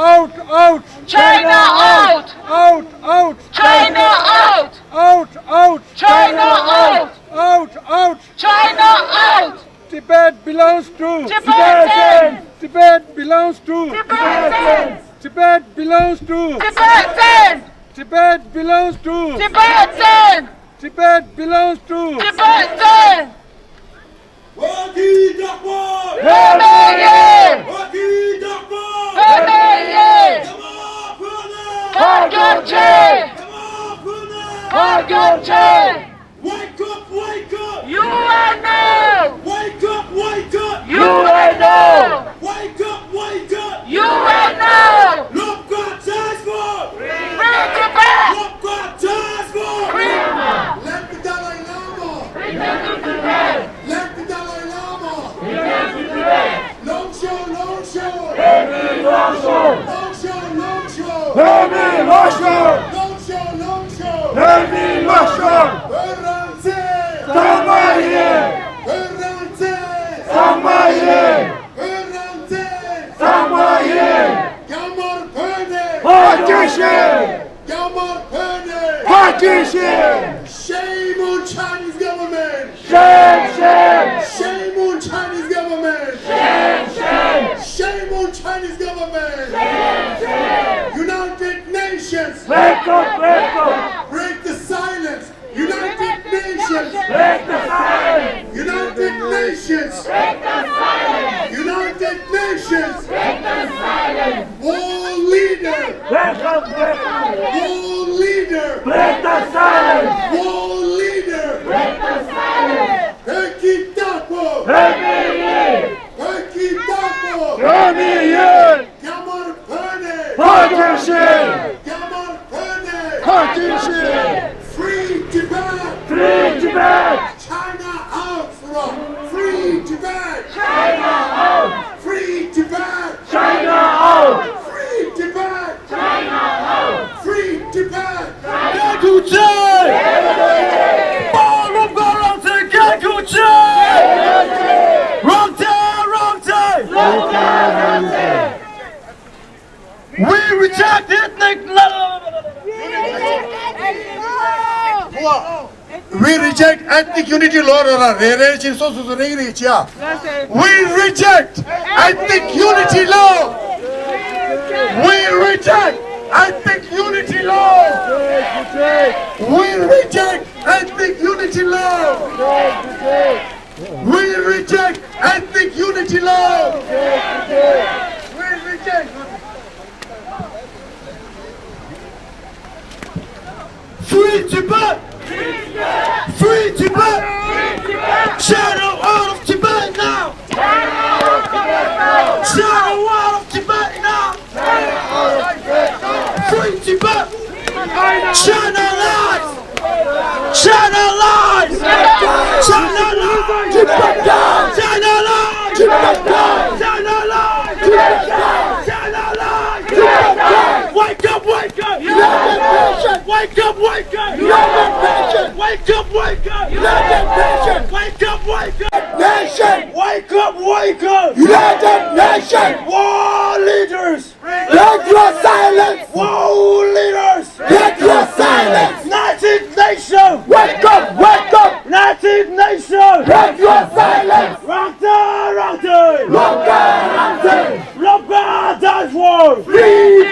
Out, out! China out! Out, out! China out! Out, out! China out! Out, out! China out! Tibet belongs to Tibetans! Tibet belongs to Tibetans! Tibet belongs to Tibetans! Tibet belongs to Tibetans! Tibet belongs to Tibetans! བོད་ཀྱི་བདག་པོ། བོད་མི་ཡིན། བོད་ཀྱི་བདག་པོ། བོད་མི་ཡིན། རྒྱ་དམར་བོད་ནས། ཕར་རྒྱུགས་ཆེ། རྒྱ་དམར་བོད་ནས། ཕར་རྒྱུགས་ཆེ། Wake up, wake up! U N O! Wake up, wake up! U N O! Wake up, wake up! U N O! Lobkwa Diaspora! Free Tibet! Lobkwa Diaspora! Free Tibet! Let the Dalai Lama! Return to Tibet! Let the Dalai Lama! Return to Tibet! ལོངས་ཤོག་ལོངས་ཤོག་བོད་མི་ལོངས་ཤོག་བོད་མི་ལོངས་ཤོག་བོད་མི་ལོངས་ཤོག་ལོངས་ཤོག་ལོངས་ཤོག་བོད་མི་ལོངས་ཤོག་བོད་རང་བཙན། ཚང་མ་ཡིན། བོད་རང་བཙན། ཚང་མ་ཡིན། བོད་རང་བཙན། ཚང་མ་ཡིན། རྒྱ་དམར་བོད་ནས། ཕར་རྒྱུགས་ཤིག་རྒྱ་དམར་བོད་ནས། ཕར་རྒྱུགས་ཤིག Shame on Chinese government! Shame, shame! Shame on Chinese government! Shame, shame! Shame on Chinese government! Shame, shame! United Nations! Wake up, wake up! Break the silence! United Nations! Break the silence! United Nations! Break the silence! United Nations! Break the silence! World leader! Break up, break up! World leader! Break the silence! World leader! Break the silence! བོད་ཀྱི་བདག་པོ། བོད་མི་ཡིན། བོད་ཀྱི་བདག་པོ། བོད་མི་ཡིན། རྒྱ་དམར་བོད་ནས། ཕར་རྒྱུགས་ཤིག་རྒྱ་དམར་བོད་ནས། ཕར་རྒྱུགས་ཤིག Free Tibet! Free Tibet! China out! Free Tibet! China out! Free Tibet! China out! Free Tibet! China out! Free Tibet! རྒྱལ་ཁབ་ཆེ། པ་ལོ་ག་རང་ཚེ་རྒྱལ་ཁབ་ཆེ། རང་ཚེ་རང་ཚེ། We reject ethnic We reject ethnic unity law ར་ར་རེ་རེ་བཞིན་སོ་སོ་སོ་རེ་རེ་བྱས། We reject ethnic unity law. We reject ethnic unity law. We reject ethnic unity law. We reject ethnic unity law. We reject. Free Tibet! Free Tibet! Shadow out of Tibet now! Shadow out of Tibet now! Free Tibet! China lies! China lies! China lies! Tibet down! China lies! Tibet down! China lies! Tibet down! China lies! Tibet down! Wake up, wake up! United Nations! Wake up, wake up! United Nations! Wake up, wake up! United Nations! Wake up, wake up! Nation! Wake up, wake up! United Nations! World leaders! Break your silence! World leaders! Break your silence! United Nations! Wake up, wake up! United Nations! Break your silence! རང་བཙན། རང་བཙན། བློ་དགའ་རང་བཙན། བློ་དགའ། Dance for freedom!